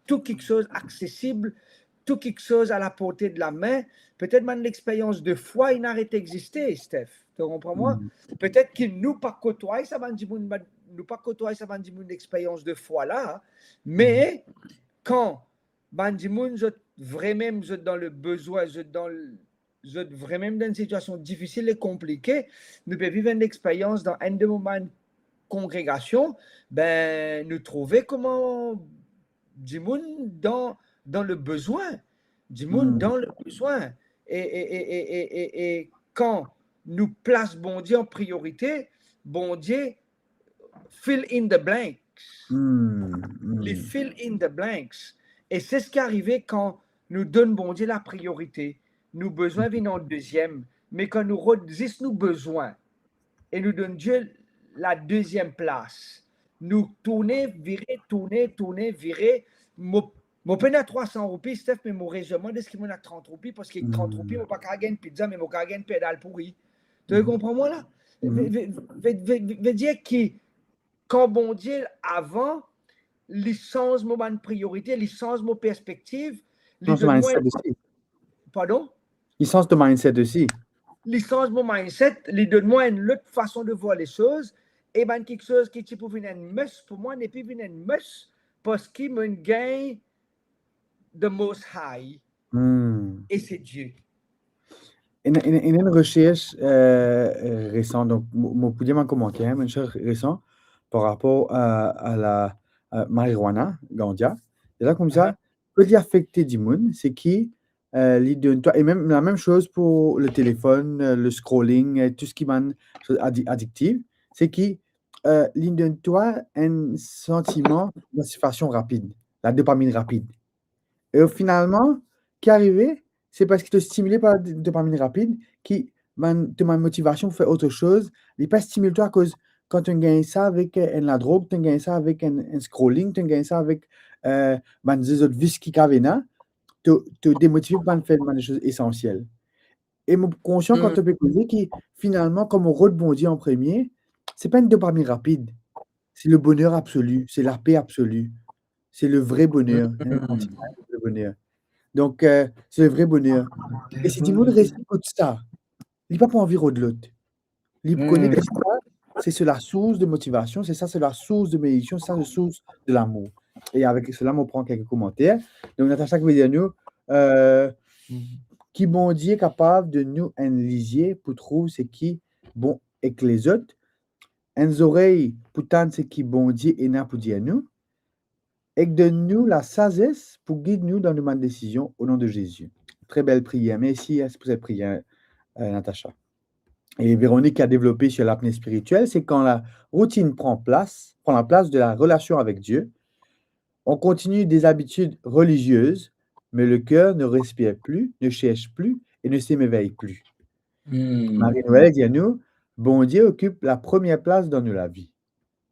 tou kiksoz aksesib, tou kiksoz a la porte de la min. Petet bann lexperyans de fwa inn aret existe, Steph. To konpran mwa? Hmm. Petet ki nou pa kotway sa bann dimoun, bann, nou pa kotway sa bann dimoun lexperyans de fwa la, me kan bann dimoun, zot vremem, zot dan le bezwin, zot dan l-, zot vremem dan enn sitiasion difisil e konplike, nou pe viv enn lexperyans dan enn de mo bann kongregasion, be, nou trouve kouma dimoun dan, dan le bezwin, dimoun Hmm. dan le bezwin. E, e, e, e, e, e, e kan nou plas Bondie an priorite, Bondie fill in the blanks. Hmm, hmm. Li fill in the blanks. E se seki arive kan nou donn Bondie lapriorite. Nou bezwin vinn an deziem, me kan nou rod zis nou bezwin e nou donn Die la deziem plas, nou tourne, vire, tourne, tourne, vire. Mo, mo pena trwa san roupi, Steph, me mo rezwin mwa deski mo ena trant roupi, parski trant roupi, mo pa kav gagn pizza, me mo kav gagn per dal pouri. To konpran mwa la? Ve, ve, ve, ve, ve, ve dir ki kan Bondie avan, li sanz mo bann priorite, li sanz mo perspektiv, li donn mwa... Li sanz to mindset osi. Pardon? Li sanz to mindset osi. Li sanz mo mindset, li donn mwa enn lot fason de vwar lesoz, e bann kiksoz ki ti pou vinn enn must pou mwa, nepli vinn enn must, parski mo'nn gagn the Most High. Hmm. E se Die. Ena, ena, ena enn resers, euh, euh, resan, donk, mo, mo pou dir bann komanter, enn resers resan par rapor a, a la, a marijuana, ganja. E la, koumsa, kot li afekte dimoun, se ki, euh, li donn twa, e mem, lamem soz pou le telefonn, euh, le scrolling, e tou seki bann soz adi-, adiktif, se ki, euh, li donn twa enn santiman gratifikasyon rapid, la dopamine rapid. E finalman, ki arive, se parski to stimile par dopamine rapid, ki bann, to bann motivasyon pou fer otre soz, li pa stimil twa, akoz kan to gagn sa avek, eh, enn ladrog, to gagn sa avek enn, enn scrolling, to gagn sa avek, eh, bann zezot vis ki kav ena, to, to demotive pou bann fer bann soz esansiel. E mo konsian kan to pe koze ki, finalman, kan mo rod Bondie an premie, se pa enn dopamine rapid, se le boner absoli, se lape absoli, se le vre boner, le boner. Donk, eh, se le vre boner. E si dimoun resi ekout sa, li pa pou anvi rod lot. Li pou kone ki sa, se, se la sours de motivasyon, se sa, se la sours de benediksyon, sa, se sours de lamour. E avek sela, mo pran kelke komanter. Donk, Natacha ki pe dir nou, eh, ki Bondie kapav donn nou enn lizie pou trouv seki bon ek lezot, enn zorey pou tann seki Bondie ena pou dir nou, ek donn nou lasazes pou gid nou dan nou bann desizion, o non de Zezi. Tre bel priyer. Mersi, eh, pou set priyer, eh, Natacha. E Véronique ki a devlope sur l'apnée spirituelle, se kan la routine pran plas, pran la plas de la relasion avek Die, on continue des habitudes religieuses, mais le cœur ne respire plus, ne cherche plus et ne s'émerveille plus. Hmm. Marie-Noël dir nou, Bondie okip la premie plas dan nou lavi.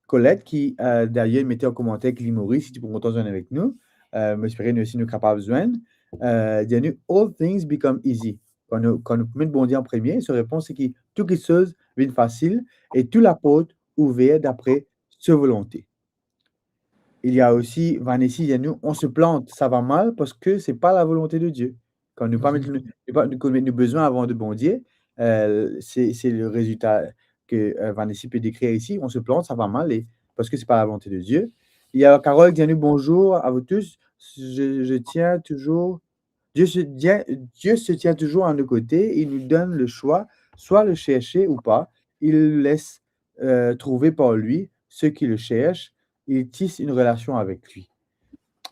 Colette, ki, eh, dayer, mete an komanter ki li Moris, si ti pou kontan zwenn avek nou, eh, mo espere nou osi nou kapav zwenn, eh, dir nou, "All things become easy." Kan nou, kan nou met Bondie an premie, so repons se ki tou kiksoz vinn fasil e tou laport ouver dapre so volonte. Il y a aussi Vanessa, dir nou, "On se plante, ça va mal parce que c'est pas la volonté de Dieu." Kan nou pa met nou, nou pa, nou, nou bezwin avan de Bondie, eh, se, se le rezilta ke, eh, Vanessa pe dekrir isi, on se plante, ça va mal, et parce que c'est pas la volonté de Dieu. Il y a Carole qui dit, "Bonjour à vous tous, je, je tiens toujours, Dieu se, Dieu, Dieu se tient toujours à nos côtés, il nous donne le choix, soit le chercher ou pas, il nous laisse, euh, trouver par lui ceux qui le cherchent, il tisse une relation avec lui."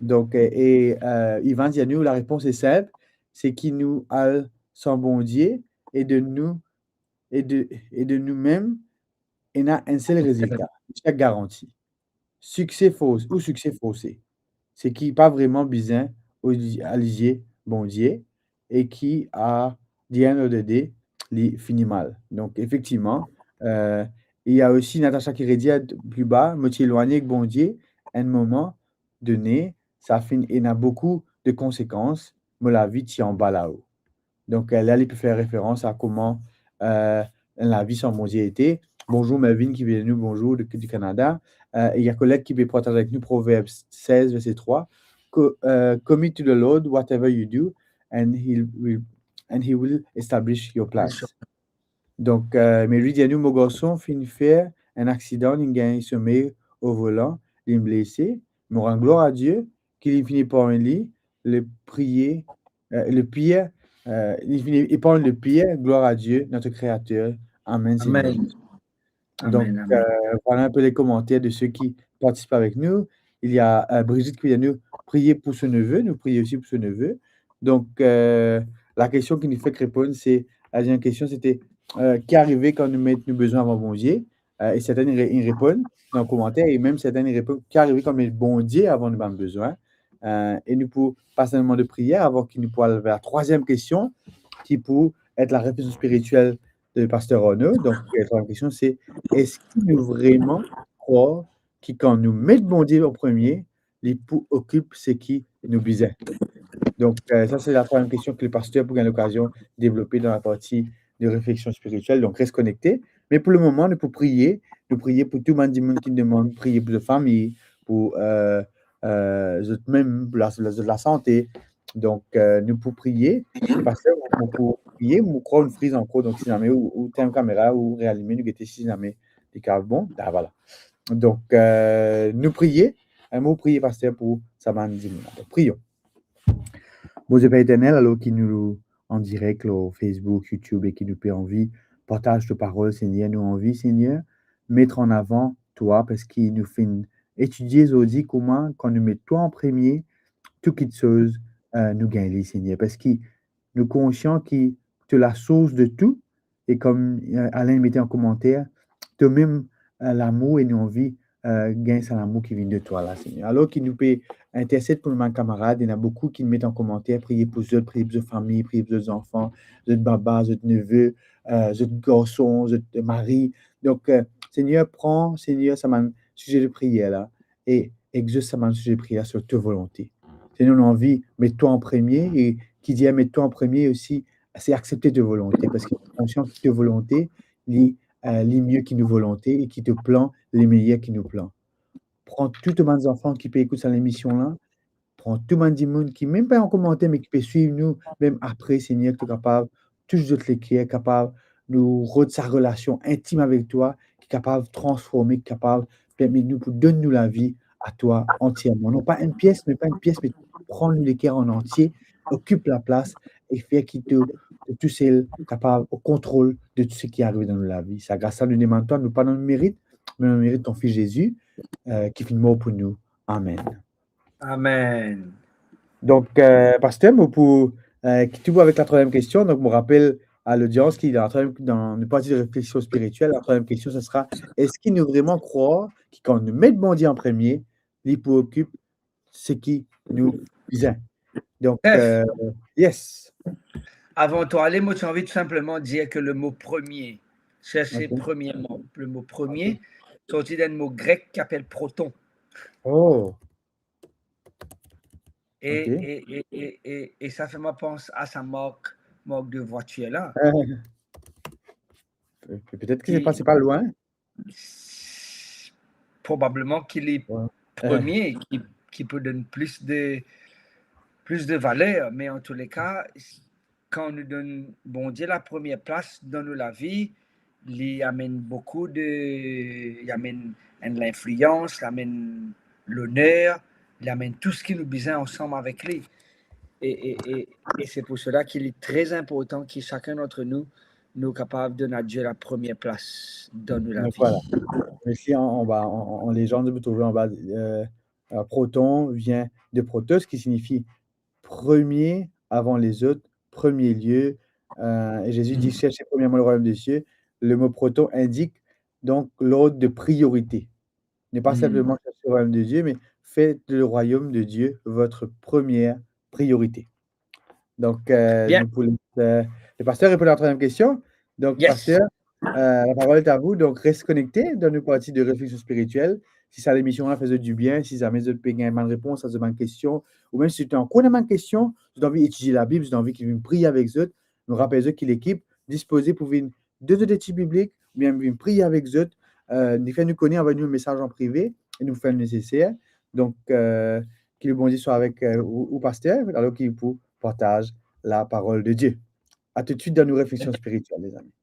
Donk, eh, e, eh, Ivan dir nou, larepons est simple, se ki nou al san Bondie e de nou, e de, e de nou mem, ena enn sel rezilta, echek garanti. Sikse fors, ou sikse forse. Seki pa vreman bizin alize Bondie e ki, at the end of the day, li fini mal. Donk, efektivman, eh, E ena osi Natacha ki redir pli ba, mo ti elwagne ek Bondie enn moman done, sa finn ena boukou de konsekans, mo lavi ti anba lao. Donk, eh, la, li pe fer referans a kouma, eh, lavi san Bondie ete. Bonzour Melvin ki vinn nou, bonzour de, di Kanada. Eh, e ena koleg ki pe partaz avek nou Proverb sez, verse trwa, co-, eh, "Commit to the Lord whatever you do, and he will, and he will establish your plans." Donk, eh, Mary dir nou, "Mo garson finn fer enn aksidan, li gagn some o volan, li blese. Mo rann glwar a Die ki li finn epargn li le priye, eh, le pir, eh, li finn epargn le pir, glwar a Die, notre Créateur. Amen, Seigneur." Amen. Donk, amen, amen. Eh, vwala enpe le komanter de se ki partisip avek nou. Il y a, eh, Brigitte ki dir nou, "Priye pou so neve." Nou priye osi pou so neve. Donk, eh, la kestion ki nou fek reponn, se, la dernyer kestion, sete, eh, ki arive kan nou met nou bezwin avan Bondie? Eh, e sertin inn re-, inn reponn dan komanter, e mem sertin inn reponn, ki arive kan nou met Bondie avan nou bann bezwin? Eh, e nou pou pas enn moman de priyer avan ki nou pou al ver la trwaziem kestion, ki pou et la refleksion spiritiel de Paster Arnaud. Donk, eh, trwaziem kestion, se, eski nou vreman krwar ki kan nou met Bondie an premie, li pou okip seki nou bizin? Donk, eh, sa se la trwaziem kestion ki le paster pou gagn lokazion devlope dan la parti de refleksion spiritiel. Donk, res konekte. Me pou le moman, nou pou priye. Nou priye pou tou bann dimoun ki demann priye pou zot fami, pou, eh, eh, zot mem, pou la, la, zot lasante. Donk, eh, nou pou priye. Paster, nou pou priye, mo krwar nou friz ankor. Donk, si zame ou, ou tenn kamera, ou realime, nou gete si zame li kapav bon. Ah, vwala. Donk, eh, nou priye. Eh, mo priye, paster, pou sa bann dimoun la. Donk, priyon. Bondie Papa Eternel, alor ki nou an direk lor Facebook, YouTube e ki nou pe anvi partaz to parol, Segner, nou anvi, Segner, met an avan twa, parski nou finn etidie zordi kouma kan nou met twa an premie, tou kiksoz, eh, nou gagn li, Segner. Parski nou konsian ki to lasours de tou, e kom, eh, Alain mete an komanter, to mem, eh, lamour e nou anvi, eh, gagn sa lamour ki vinn de twa la, Segner. Alor ki nou pe intersed pou nou bann kamarad, ena boukou ki met an komanter, priye pou zot, priye pou zot fami, priye pou zot zanfan, zot baba, zot neve, eh, zot garson, zot mari. Donk, eh, Segner, pran, Segner, sa bann size de priyer la, e exos sa bann size de priyer la selon to volonte. Segner, nou anvi met twa an premie, e ki dir met twa an premie osi, se aksepte to volonte, parski nou konsian ki to volonte, li, eh, li mie ki nou volonte, e ki to plan, li meyer ki nou plan. Pran tou to bann zanfan ki pe ekout sa lemision la, pran tou bann dimoun ki mem pa an komanter, me ki pe swiv nou, mem apre, Segner, ki to kapav tous zot leker, kapav nou rod sa relasion intim avek twa, ki kapav transforme, ki kapav permet nou pou donn nou lavi a twa antierman. Non pa enn pies, me pa enn pies, me pran nou leker an antie, okip laplas e fer ki to, to tousel kapav o kontrol de tou seki arive dan nou lavi. Sa gras la nou demann twa, nou pa dan nou merit, me dan nou merit to Fis Zezi, eh, ki finn mor pou nou. Amen. Amen. Donk, eh, paster, mo pou, eh, kit ou avek la trwaziem kestion. Donk, mo rapel a lodians ki dan la trwaziem, dan nou parti de refleksion spiritiel, la trwaziem kestion, sa sera, eski nou vreman krwar ki kan nou met Bondie an premie, li pou okip seki nou bizin? Donk, eh, yes. Avan to ale, mo ti anvi tou sinpleman dir ke le mo premie, cherche premièrement, le mo premie, sorti d'enn mo grek ki apel proton. Oh. E, e, e, e, e, e sa fer mwa pans a sa mark, mark de vwatir la. Pe-, petet ki se pa, se pa lwin. Probableman ki li premie, ki, ki pou donn plis de, plis de valer, me an tou le ka, kan nou donn Bondie la premie plas dan nou lavi, li amenn boukou de, li amenn enn linflians, li amenn loner, li amenn tou seki nou bizin ansam avek li. E, e, e, e se pou sela ki li tre inportan ki sakenn d'antre nou, nou kapav donn a Die la premie plas dan nou lavi. Donk, vwala. Mersi, an, anba, an, an, an lezann, nou trouve anba, eh, eh, proton vien de protos, ki signifi premie avan lezot, premie lie. Eh, e Zezi dir, cherchez premièrement le royaume des cieux. Le mo proton indik donk lord de priorite. Ne pas simplement chercher le royaume de Dieu, mais faites le royaume de Dieu votre première priorité. Donk, eh, nou pou les, eh, le paster reponn a la trwaziem kestion. Donk, paster, Euh, la parole est à vous. Donc, reste connecté dans nos parties de réflexion spirituelle. Si sa lemision la fer zot dibien, si zame zot pe gagn bann repons a zot bann kestion, oubien si zot ankor ena bann kestion, zot anvi etidie Labib, zot anvi ki vinn priye avek zot, nou rapel zot ki lekip dispoze pou vinn donn zot etid biblik, oubien vinn priye avek zot, euh, nou fer nou kone, anvoy nou mesaz an prive e nou fer neseser. Donk, euh, ki le Bondie swa avek, euh, ou, ou paster, alor ki pou partaz la parole de Dieu. À tout de suite dans nos réflexions spirituelles, les amis.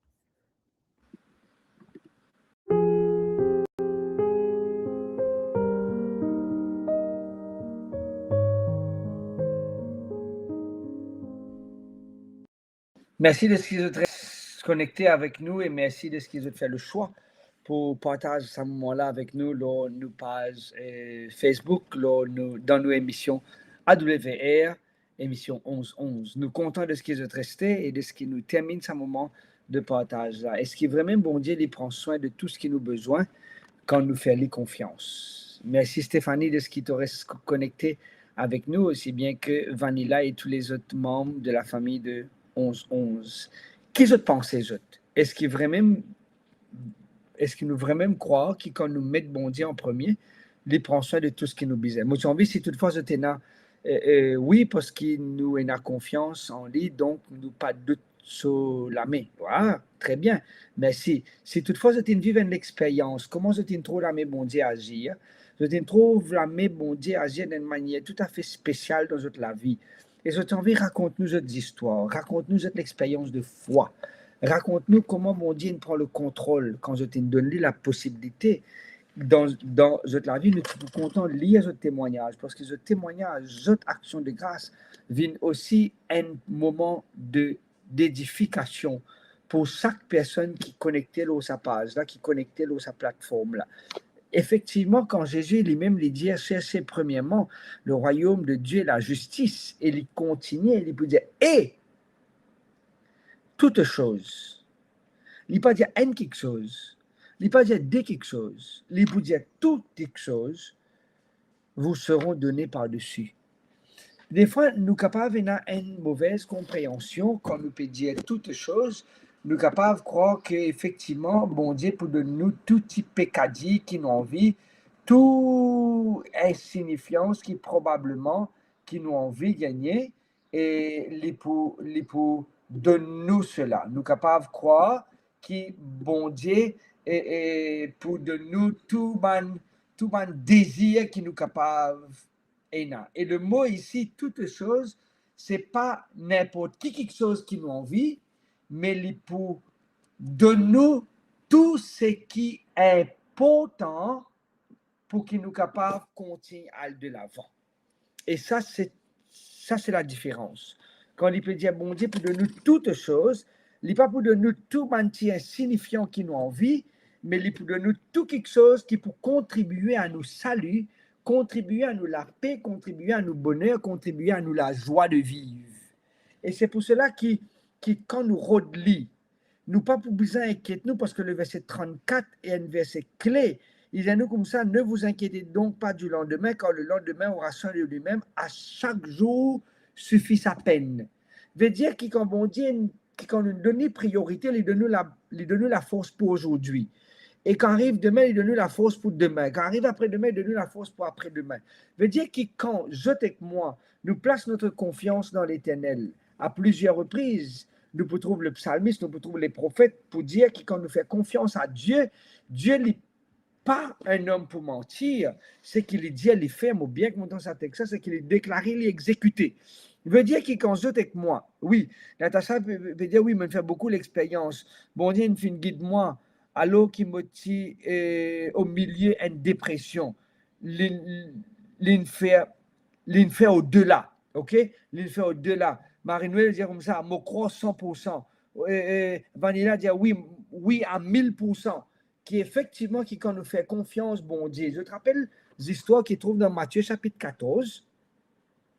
Mersi deski zot res konekte avek nou e mersi deski zot fer le swa pou partaz sa moman la avek nou lor nou paz, eh, Facebook, lor nou, dan nou emision A W R, emision onz onz. Nou kontan deski zot reste e deski nou terminn sa moman de partaz la. Eski vremem Bondie li pran swin de tou seki nou bezwin kan nou fer li konfians? Mersi Stéphanie deski to res ko-, konekte avek nou, osi bien ke Vanilla e tou lezot manm de la fami de onz onz. Ki zot panse, zot? Eski vremem, eski nou vremem krwar ki kan nou met Bondie an premie, li pran swin de tou seki nou bizin? Mo ti anvi, si toutfwa zot ena, eh, eh, wi, parski nou ena konfians an li, donk nou pa dout so lame. Wa, tre bien. Me si, si toutfwa zot inn viv enn lexperyans, kouma zot inn trouv lame Bondie azir, zot inn trouv lame Bondie azir dan enn manier toutafe spesial dan zot lavi. E zot anvi rakont nou zot zistwar, rakont nou zot lexperyans de fwa, rakont nou kouma Bondie inn pran le kontrol kan zot inn donn li laposibilite dan, dan zot lavi. Nou ti pou kontan lir zot temwagnaz, parski zot temwagnaz, zot aksion de gras vinn osi enn moman de, dedifikasion pou sak personn ki konekte lor sa paz la, ki konekte lor sa platform la. Efektivman, kan Zezi limem li dir, "Cherchez premièrement le royaume de Dieu, la justice," e li kontinie, li pou dir, "Et toutes choses." Li pa dir enn kiksoz, li pa dir de kiksoz, li pou dir tou kiksoz vous seront données par-dessus. Defwa, nou kapav ena enn movez konpreansion kan nou pe dir toutes choses, nou kapav krwar ke efektivman, Bondie pou donn nou tou tipe kadi ki nou anvi, tou insinifians ki probableman ki nou anvi gagne, e li pou, li pou donn nou sela. Nou kapav krwar ki Bondie, e, e, pou donn nou tou bann, tou bann dezir ki nou kapav ena. E le mo isi, toutes choses, se pa ninport ki kiksoz ki nou anvi, me li pou donn nou tou seki inportan pou ki nou kapav kontign al delavan. E sa, se, sa, se ladiferans. Kan li pe dir Bondie pou donn nou toutes choses, li pa pou donn nou tou bann ti insinifian ki nou anvi, me li pou donn nou tou kiksoz ki pou kontribie a nou sali, kontribie a nou lape, kontribie a nou boner, kontribie a nou lazwa de viv. E se pou sela ki, ki kan nou rod li, nou pa pou bizin inkiet nou, parski le verse trannkat e enn verse kle, li dir nou koumsa, "Ne vous inquiétez donc pas du lendemain, car le lendemain aura soin de lui-même, à chaque jour suffit sa peine." Ve dir ki kan Bondie, ki kan nou donn li priorite, li donn nou la, li donn nou lafors pou azordi. E kan ariv demin, li donn nou lafors pou demin. Kan ariv apre demin, li donn nou lafors pou apre demin. Ve dir ki kan zot ek mwa, nou plas notre confiance dans l'Éternel, à plusieurs reprises, nou pou trouv le psalmis, nou pou trouv le profet pou dir ki kan nou fer konfians a Die, Die li pa enn om pou mantir, seki li dir li fer, mo bien kontan sa text la, seki li deklare li exekite. Ve dir ki kan zot ek mwa, wi, Natacha pe, pe, pe dir, "Wi, mo fer boukou lexperyans. Bondie inn finn gid mwa, alor ki mo ti, eh, o milie enn depresion. Li, li inn fer, li inn fer odela, ok? Li inn fer odela." Marie-Noël dir koumsa, "Mo krwar san pour san." Eh, eh, Vanilla dir, "Wi, wi, a mil pour san." Ki efektivman, ki kan nou fer konfians Bondie. Zot rapel zistwar ki trouv dan Matie sapit katorz.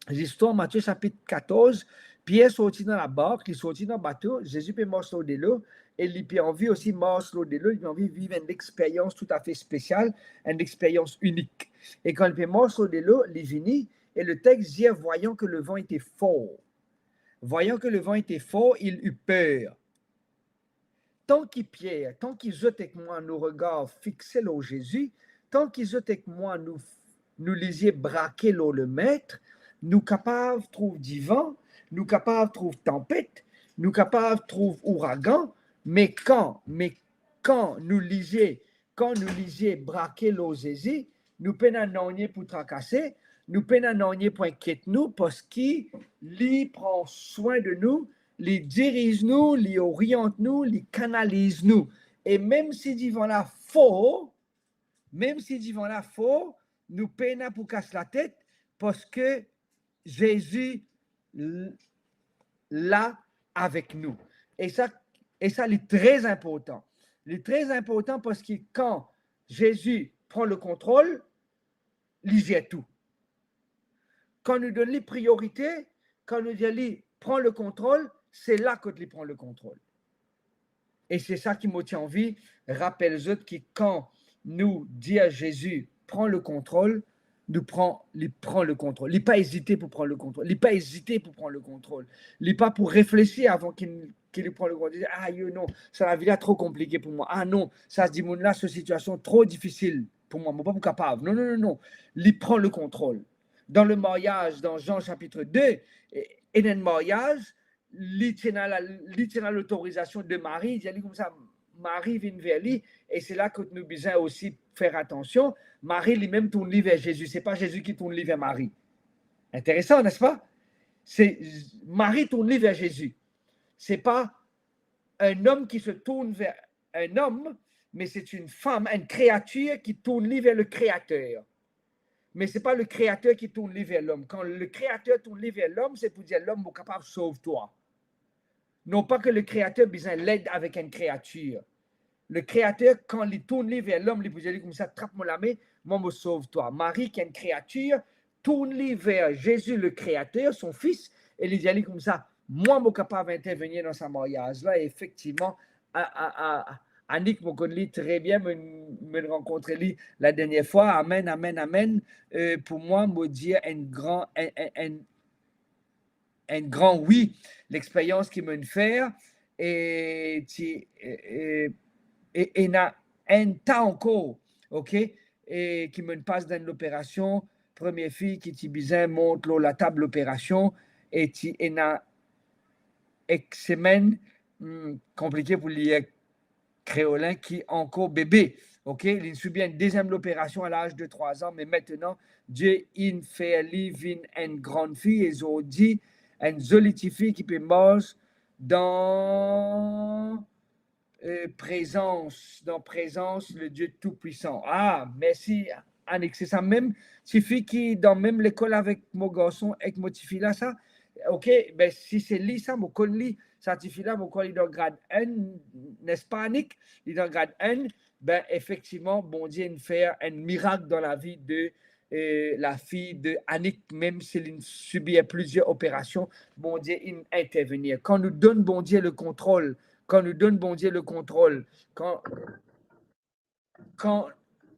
Zistwar Matie sapit katorz, Pier sorti dan labark, li sorti dan bato, Zezi pe mars lor delo, e li pe anvi osi mars lor delo, li pe anvi viv enn lexperyans toutafe spesial, enn lexperyans inik. E kan li pe mars lor delo, li vini, e le text dir, "Voyant que le vent était fort, voyant que le vent était fort, il eut peur." Tan ki Pier, tan ki zot ek mwa nou regar fixe lor Zezi, tan ki zot ek mwa nou, nou lizie brake lor Lemet, nou kapav trouv divan, nou kapav trouv tanpet, nou kapav trouv ouragan, me kan, me kan nou lizie, kan nou lizie brake lor Zezi, nou pena nanye pou trakase, nou pena nanye pou inkiet nou, parski li pran swin de nou, li diriz nou, li oriant nou, li kanaliz nou. E mem si divan la for, mem si divan la for, nou pena pou kas latet, parski Zezi l-, la avek nou. E sa, e sa li tre inportan. Li tre inportan parski kan Zezi pran le kontrol, li zer tou. Kan nou donn li priorite, kan nou dir li pran le kontrol, se la kot li pran le kontrol. E se sa ki mo ti anvi rapel zot, ki kan nou dir Zezi pran le kontrol, nou pran, li pran le kontrol. Li pa ezite pou pran le kontrol. Li pa ezite pou pran le kontrol. Li pa pou reflesi avan ki, ki li pran le kontrol. Li dir, "Ah yo non, sa lavi la tro konplike pou mwa. Ah non, sa dimoun la, so sitiasion tro difisil pou mwa. Mo pa pou kapav." Non, non, non, non. Li pran le kontrol. Dan le maryaz, dan Zan sapit de, e, ena enn maryaz, li ti ena la, li ti ena lotorizasion de Mari, li dir li koumsa, Mari vinn ver li, e se la kot nou bizin osi fer atansion. Mari limem tourn li ver Zezi, se pa Zezi ki tourn li ver Mari. Interesan, nespa? Se Mari tourn li ver Zezi. Se pa enn om ki se tourn ver enn om, me se enn fam, enn kreatir ki tourn li ver le Kreater. Me se pa le Kreater ki tourn li ver lom. Kan le Kreater tourn li ver lom, se pou dir, "Lom, mo kapav sov twa." Non pa ki le Kreater bizin led avek enn kreatir. Le Kreater, kan li tourn li ver lom, li pou dir li koumsa, "Trap mo lame, mwa mo sov twa." Mari, ki enn kreatir, tourn li ver Zezi le Kreater, son Fis, e li dir li koumsa, "Mwa mo kapav intervenir dan sa maryaz la." E efektivman, a, a, a, Anik, mo konn li tre bien, mo, mo rankontre li ladernie fwa. Amen, amen, amen. E, pou mwa, mo dir enn gran, enn, enn, enn, enn gran wi, lexperyans ki mo fer, e ti, e, e, e ena enn ta ankor, ok? E ki mo pas dan enn loperasion, premie fi ki ti bizin mont lor latab loperasion, e ti ena ek semenn, hmm, konplike pou lir kreolen, ki ankor bebe, ok? Li finn sibi enn deziem loperasion a laz de trwa an, me aster, Die inn fer li vinn enn grann fi, e zordi, enn zoli tifi ki pe mars dan, e, prezans, dan prezans le Die Toupwisan. Ah, mersi, Anik. Se sa mem tifi ki dan mem lekol avek mo garson, ek mo tifi la, sa? Ok, be, si se li sa, mo konn li, sa tifi la, mo krwar li dan grad enn, nespa, Anik? Li dan grad enn, be, efektivman, Bondie inn fer enn mirak dan lavi de, e, lafi de Anik, mem si li inn sibi plizier operasion, Bondie inn intervenir. Kan nou donn Bondie le kontrol, kan nou donn Bondie le kontrol, kan, kan,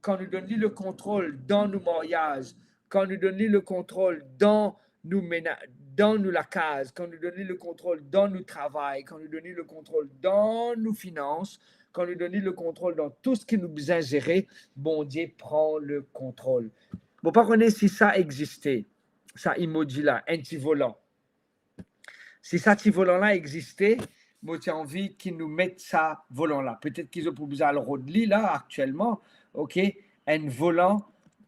kan nou donn li le kontrol dan nou maryaz, kan nou donn li le kontrol dan nou mena-, dan nou lakaz, kan nou donn li le kontrol dan nou travay, kan nou donn li le kontrol dan nou finans, kan nou donn li le kontrol dan tou seki nou bizin zere, Bondie pran le kontrol. Mo pa kone si sa existe, sa emoji la, enn ti volan. Si sa ti volan la existe, mo ti anvi ki nou met sa volan la. Petet ki zot pou bizin al rod li la aktielman, ok? Enn volan,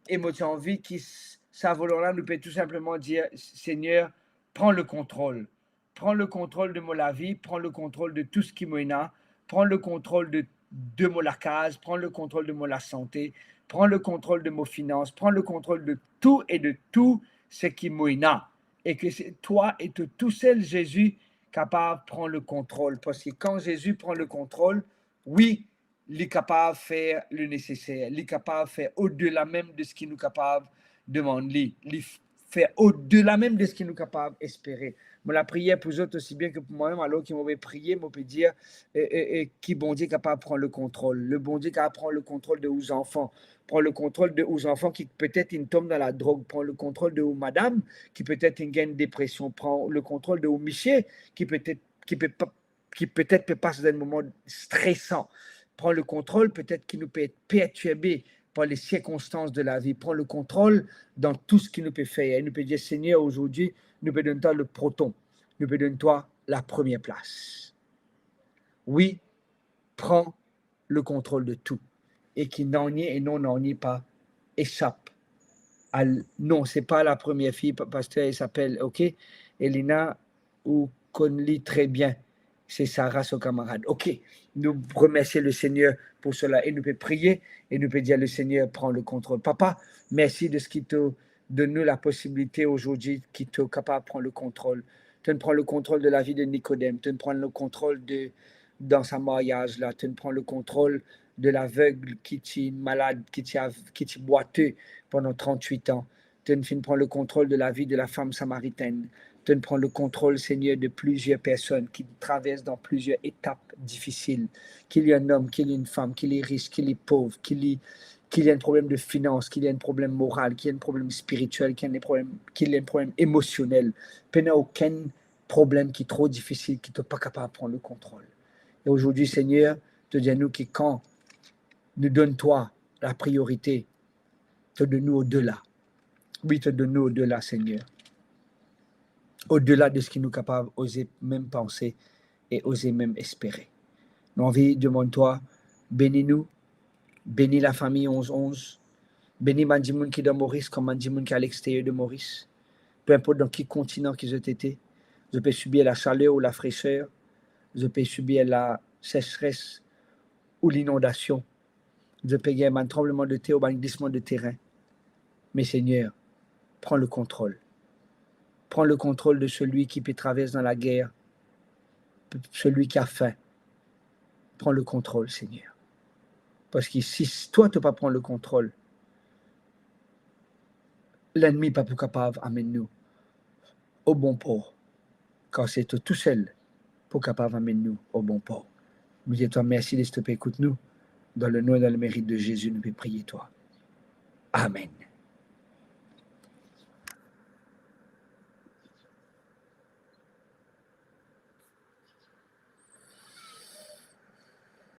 e mo ti anvi ki s-, sa volan la, nou pe tou sinpleman dir, Segner, pran le kontrol. Pran le kontrol de mo lavi, pran le kontrol de tou seki mo ena, pran le kontrol de, de mo lakaz, pran le kontrol de mo lasante, pran le kontrol de mo finans, pran le kontrol de tou e de tou seki mo ena. E ki se twa e to tousel, Zezi, kapav pran le kontrol. Parski kan Zezi pran le kontrol, wi, li kapav fer le neseser, li kapav fer odela mem de seki nou kapav demann li, li f-, fer odela mem de seki nou kapav espere. Mo lapriyer pou zot osi bien ki pou mwa mem, alor ki mo pe priye, mo pe dir, e, e, e, ki Bondie kapav pran le kontrol. Le Bondie kapav pran le kontrol de ou zanfan. Pran le kontrol de ou zanfan ki petet inn tom dan ladrog. Pran le kontrol de ou madam ki petet inn gagn depresion. Pran le kontrol de ou misie ki petet, ki pe pa, ki petet pe pas dan enn moman stresan. Pran le kontrol, petet ki nou pe et pertirbe par les circonstances de la vie. Pran le kontrol dan tou seki nou pe fer. E nou pe dir, Segner, azordi, nou pe donn twa le proton. Nou pe donn twa la premie plas. Wi, pran le kontrol de tou. E ki nanye e non nanye pa esap al-, non, se pa la premie fi, pa-, paster, li apel, ok? Elina, ou konn li tre bien. Se Sarah, so kamarad. Ok, nou remersie le Segner pou sela e nou pe priye e nou pe dir le Segner, pran le kontrol. Papa, mersi de seki to donn nou la posibilite azordi ki to kapav pran le kontrol. To'nn pran le kontrol de lavi de Nikodem, to'nn pran le kontrol de, dan sa maryaz la, to'nn pran le kontrol de laveg ki ti malad, ki ti av-, ki ti bwate pandan trant-wit an. To'nn finn pran le kontrol de lavi de la fam samaritenn. To'nn pran le kontrol, Segner, de plizier personn ki travers dan plizier etap difisil. Ki li enn om, ki li enn fam, ki li ris, ki li pov, ki li, ki li enn problem de finans, ki li enn problem moral, ki li enn problem spiritiel, ki li enn problem, ki li enn problem emosionel. Pena okenn problem ki tro difisil ki to pa kapav pran le kontrol. E azordi, Segner, to dir nou ki kan nou donn twa la priorite, to donn nou odela. Wi, to donn nou odela, Segner. Odela de seki nou kapav oze mem panse e oze mem espere. Nou anvi demann twa, beni nou, beni lafami onz onz, beni bann dimoun ki dan Moris, kouma bann dimoun ki alexterier de Moris. Pe inport dan ki kontinan ki zot ete, zot pe sibir lasaler ou lafreser, zot pe sibir lasesres ou linondasion, zot pe gagn bann tranbleman de ter ou bann glisman de terin. Me Segner, pran le kontrol. Pran le kontrol de selwi ki pe travers dan lager, selwi ki a fin. Pran le kontrol, Segner. Parski si twa to pa pran le kontrol, lennmi pa pou kapav amenn nou o bon por, kar se to tousel pou kapav amenn nou o bon por. Nou dir twa mersi de seki to pe ekout nou. Dan le nom e dan le merit de Zezi, nou pe priye twa. Amen.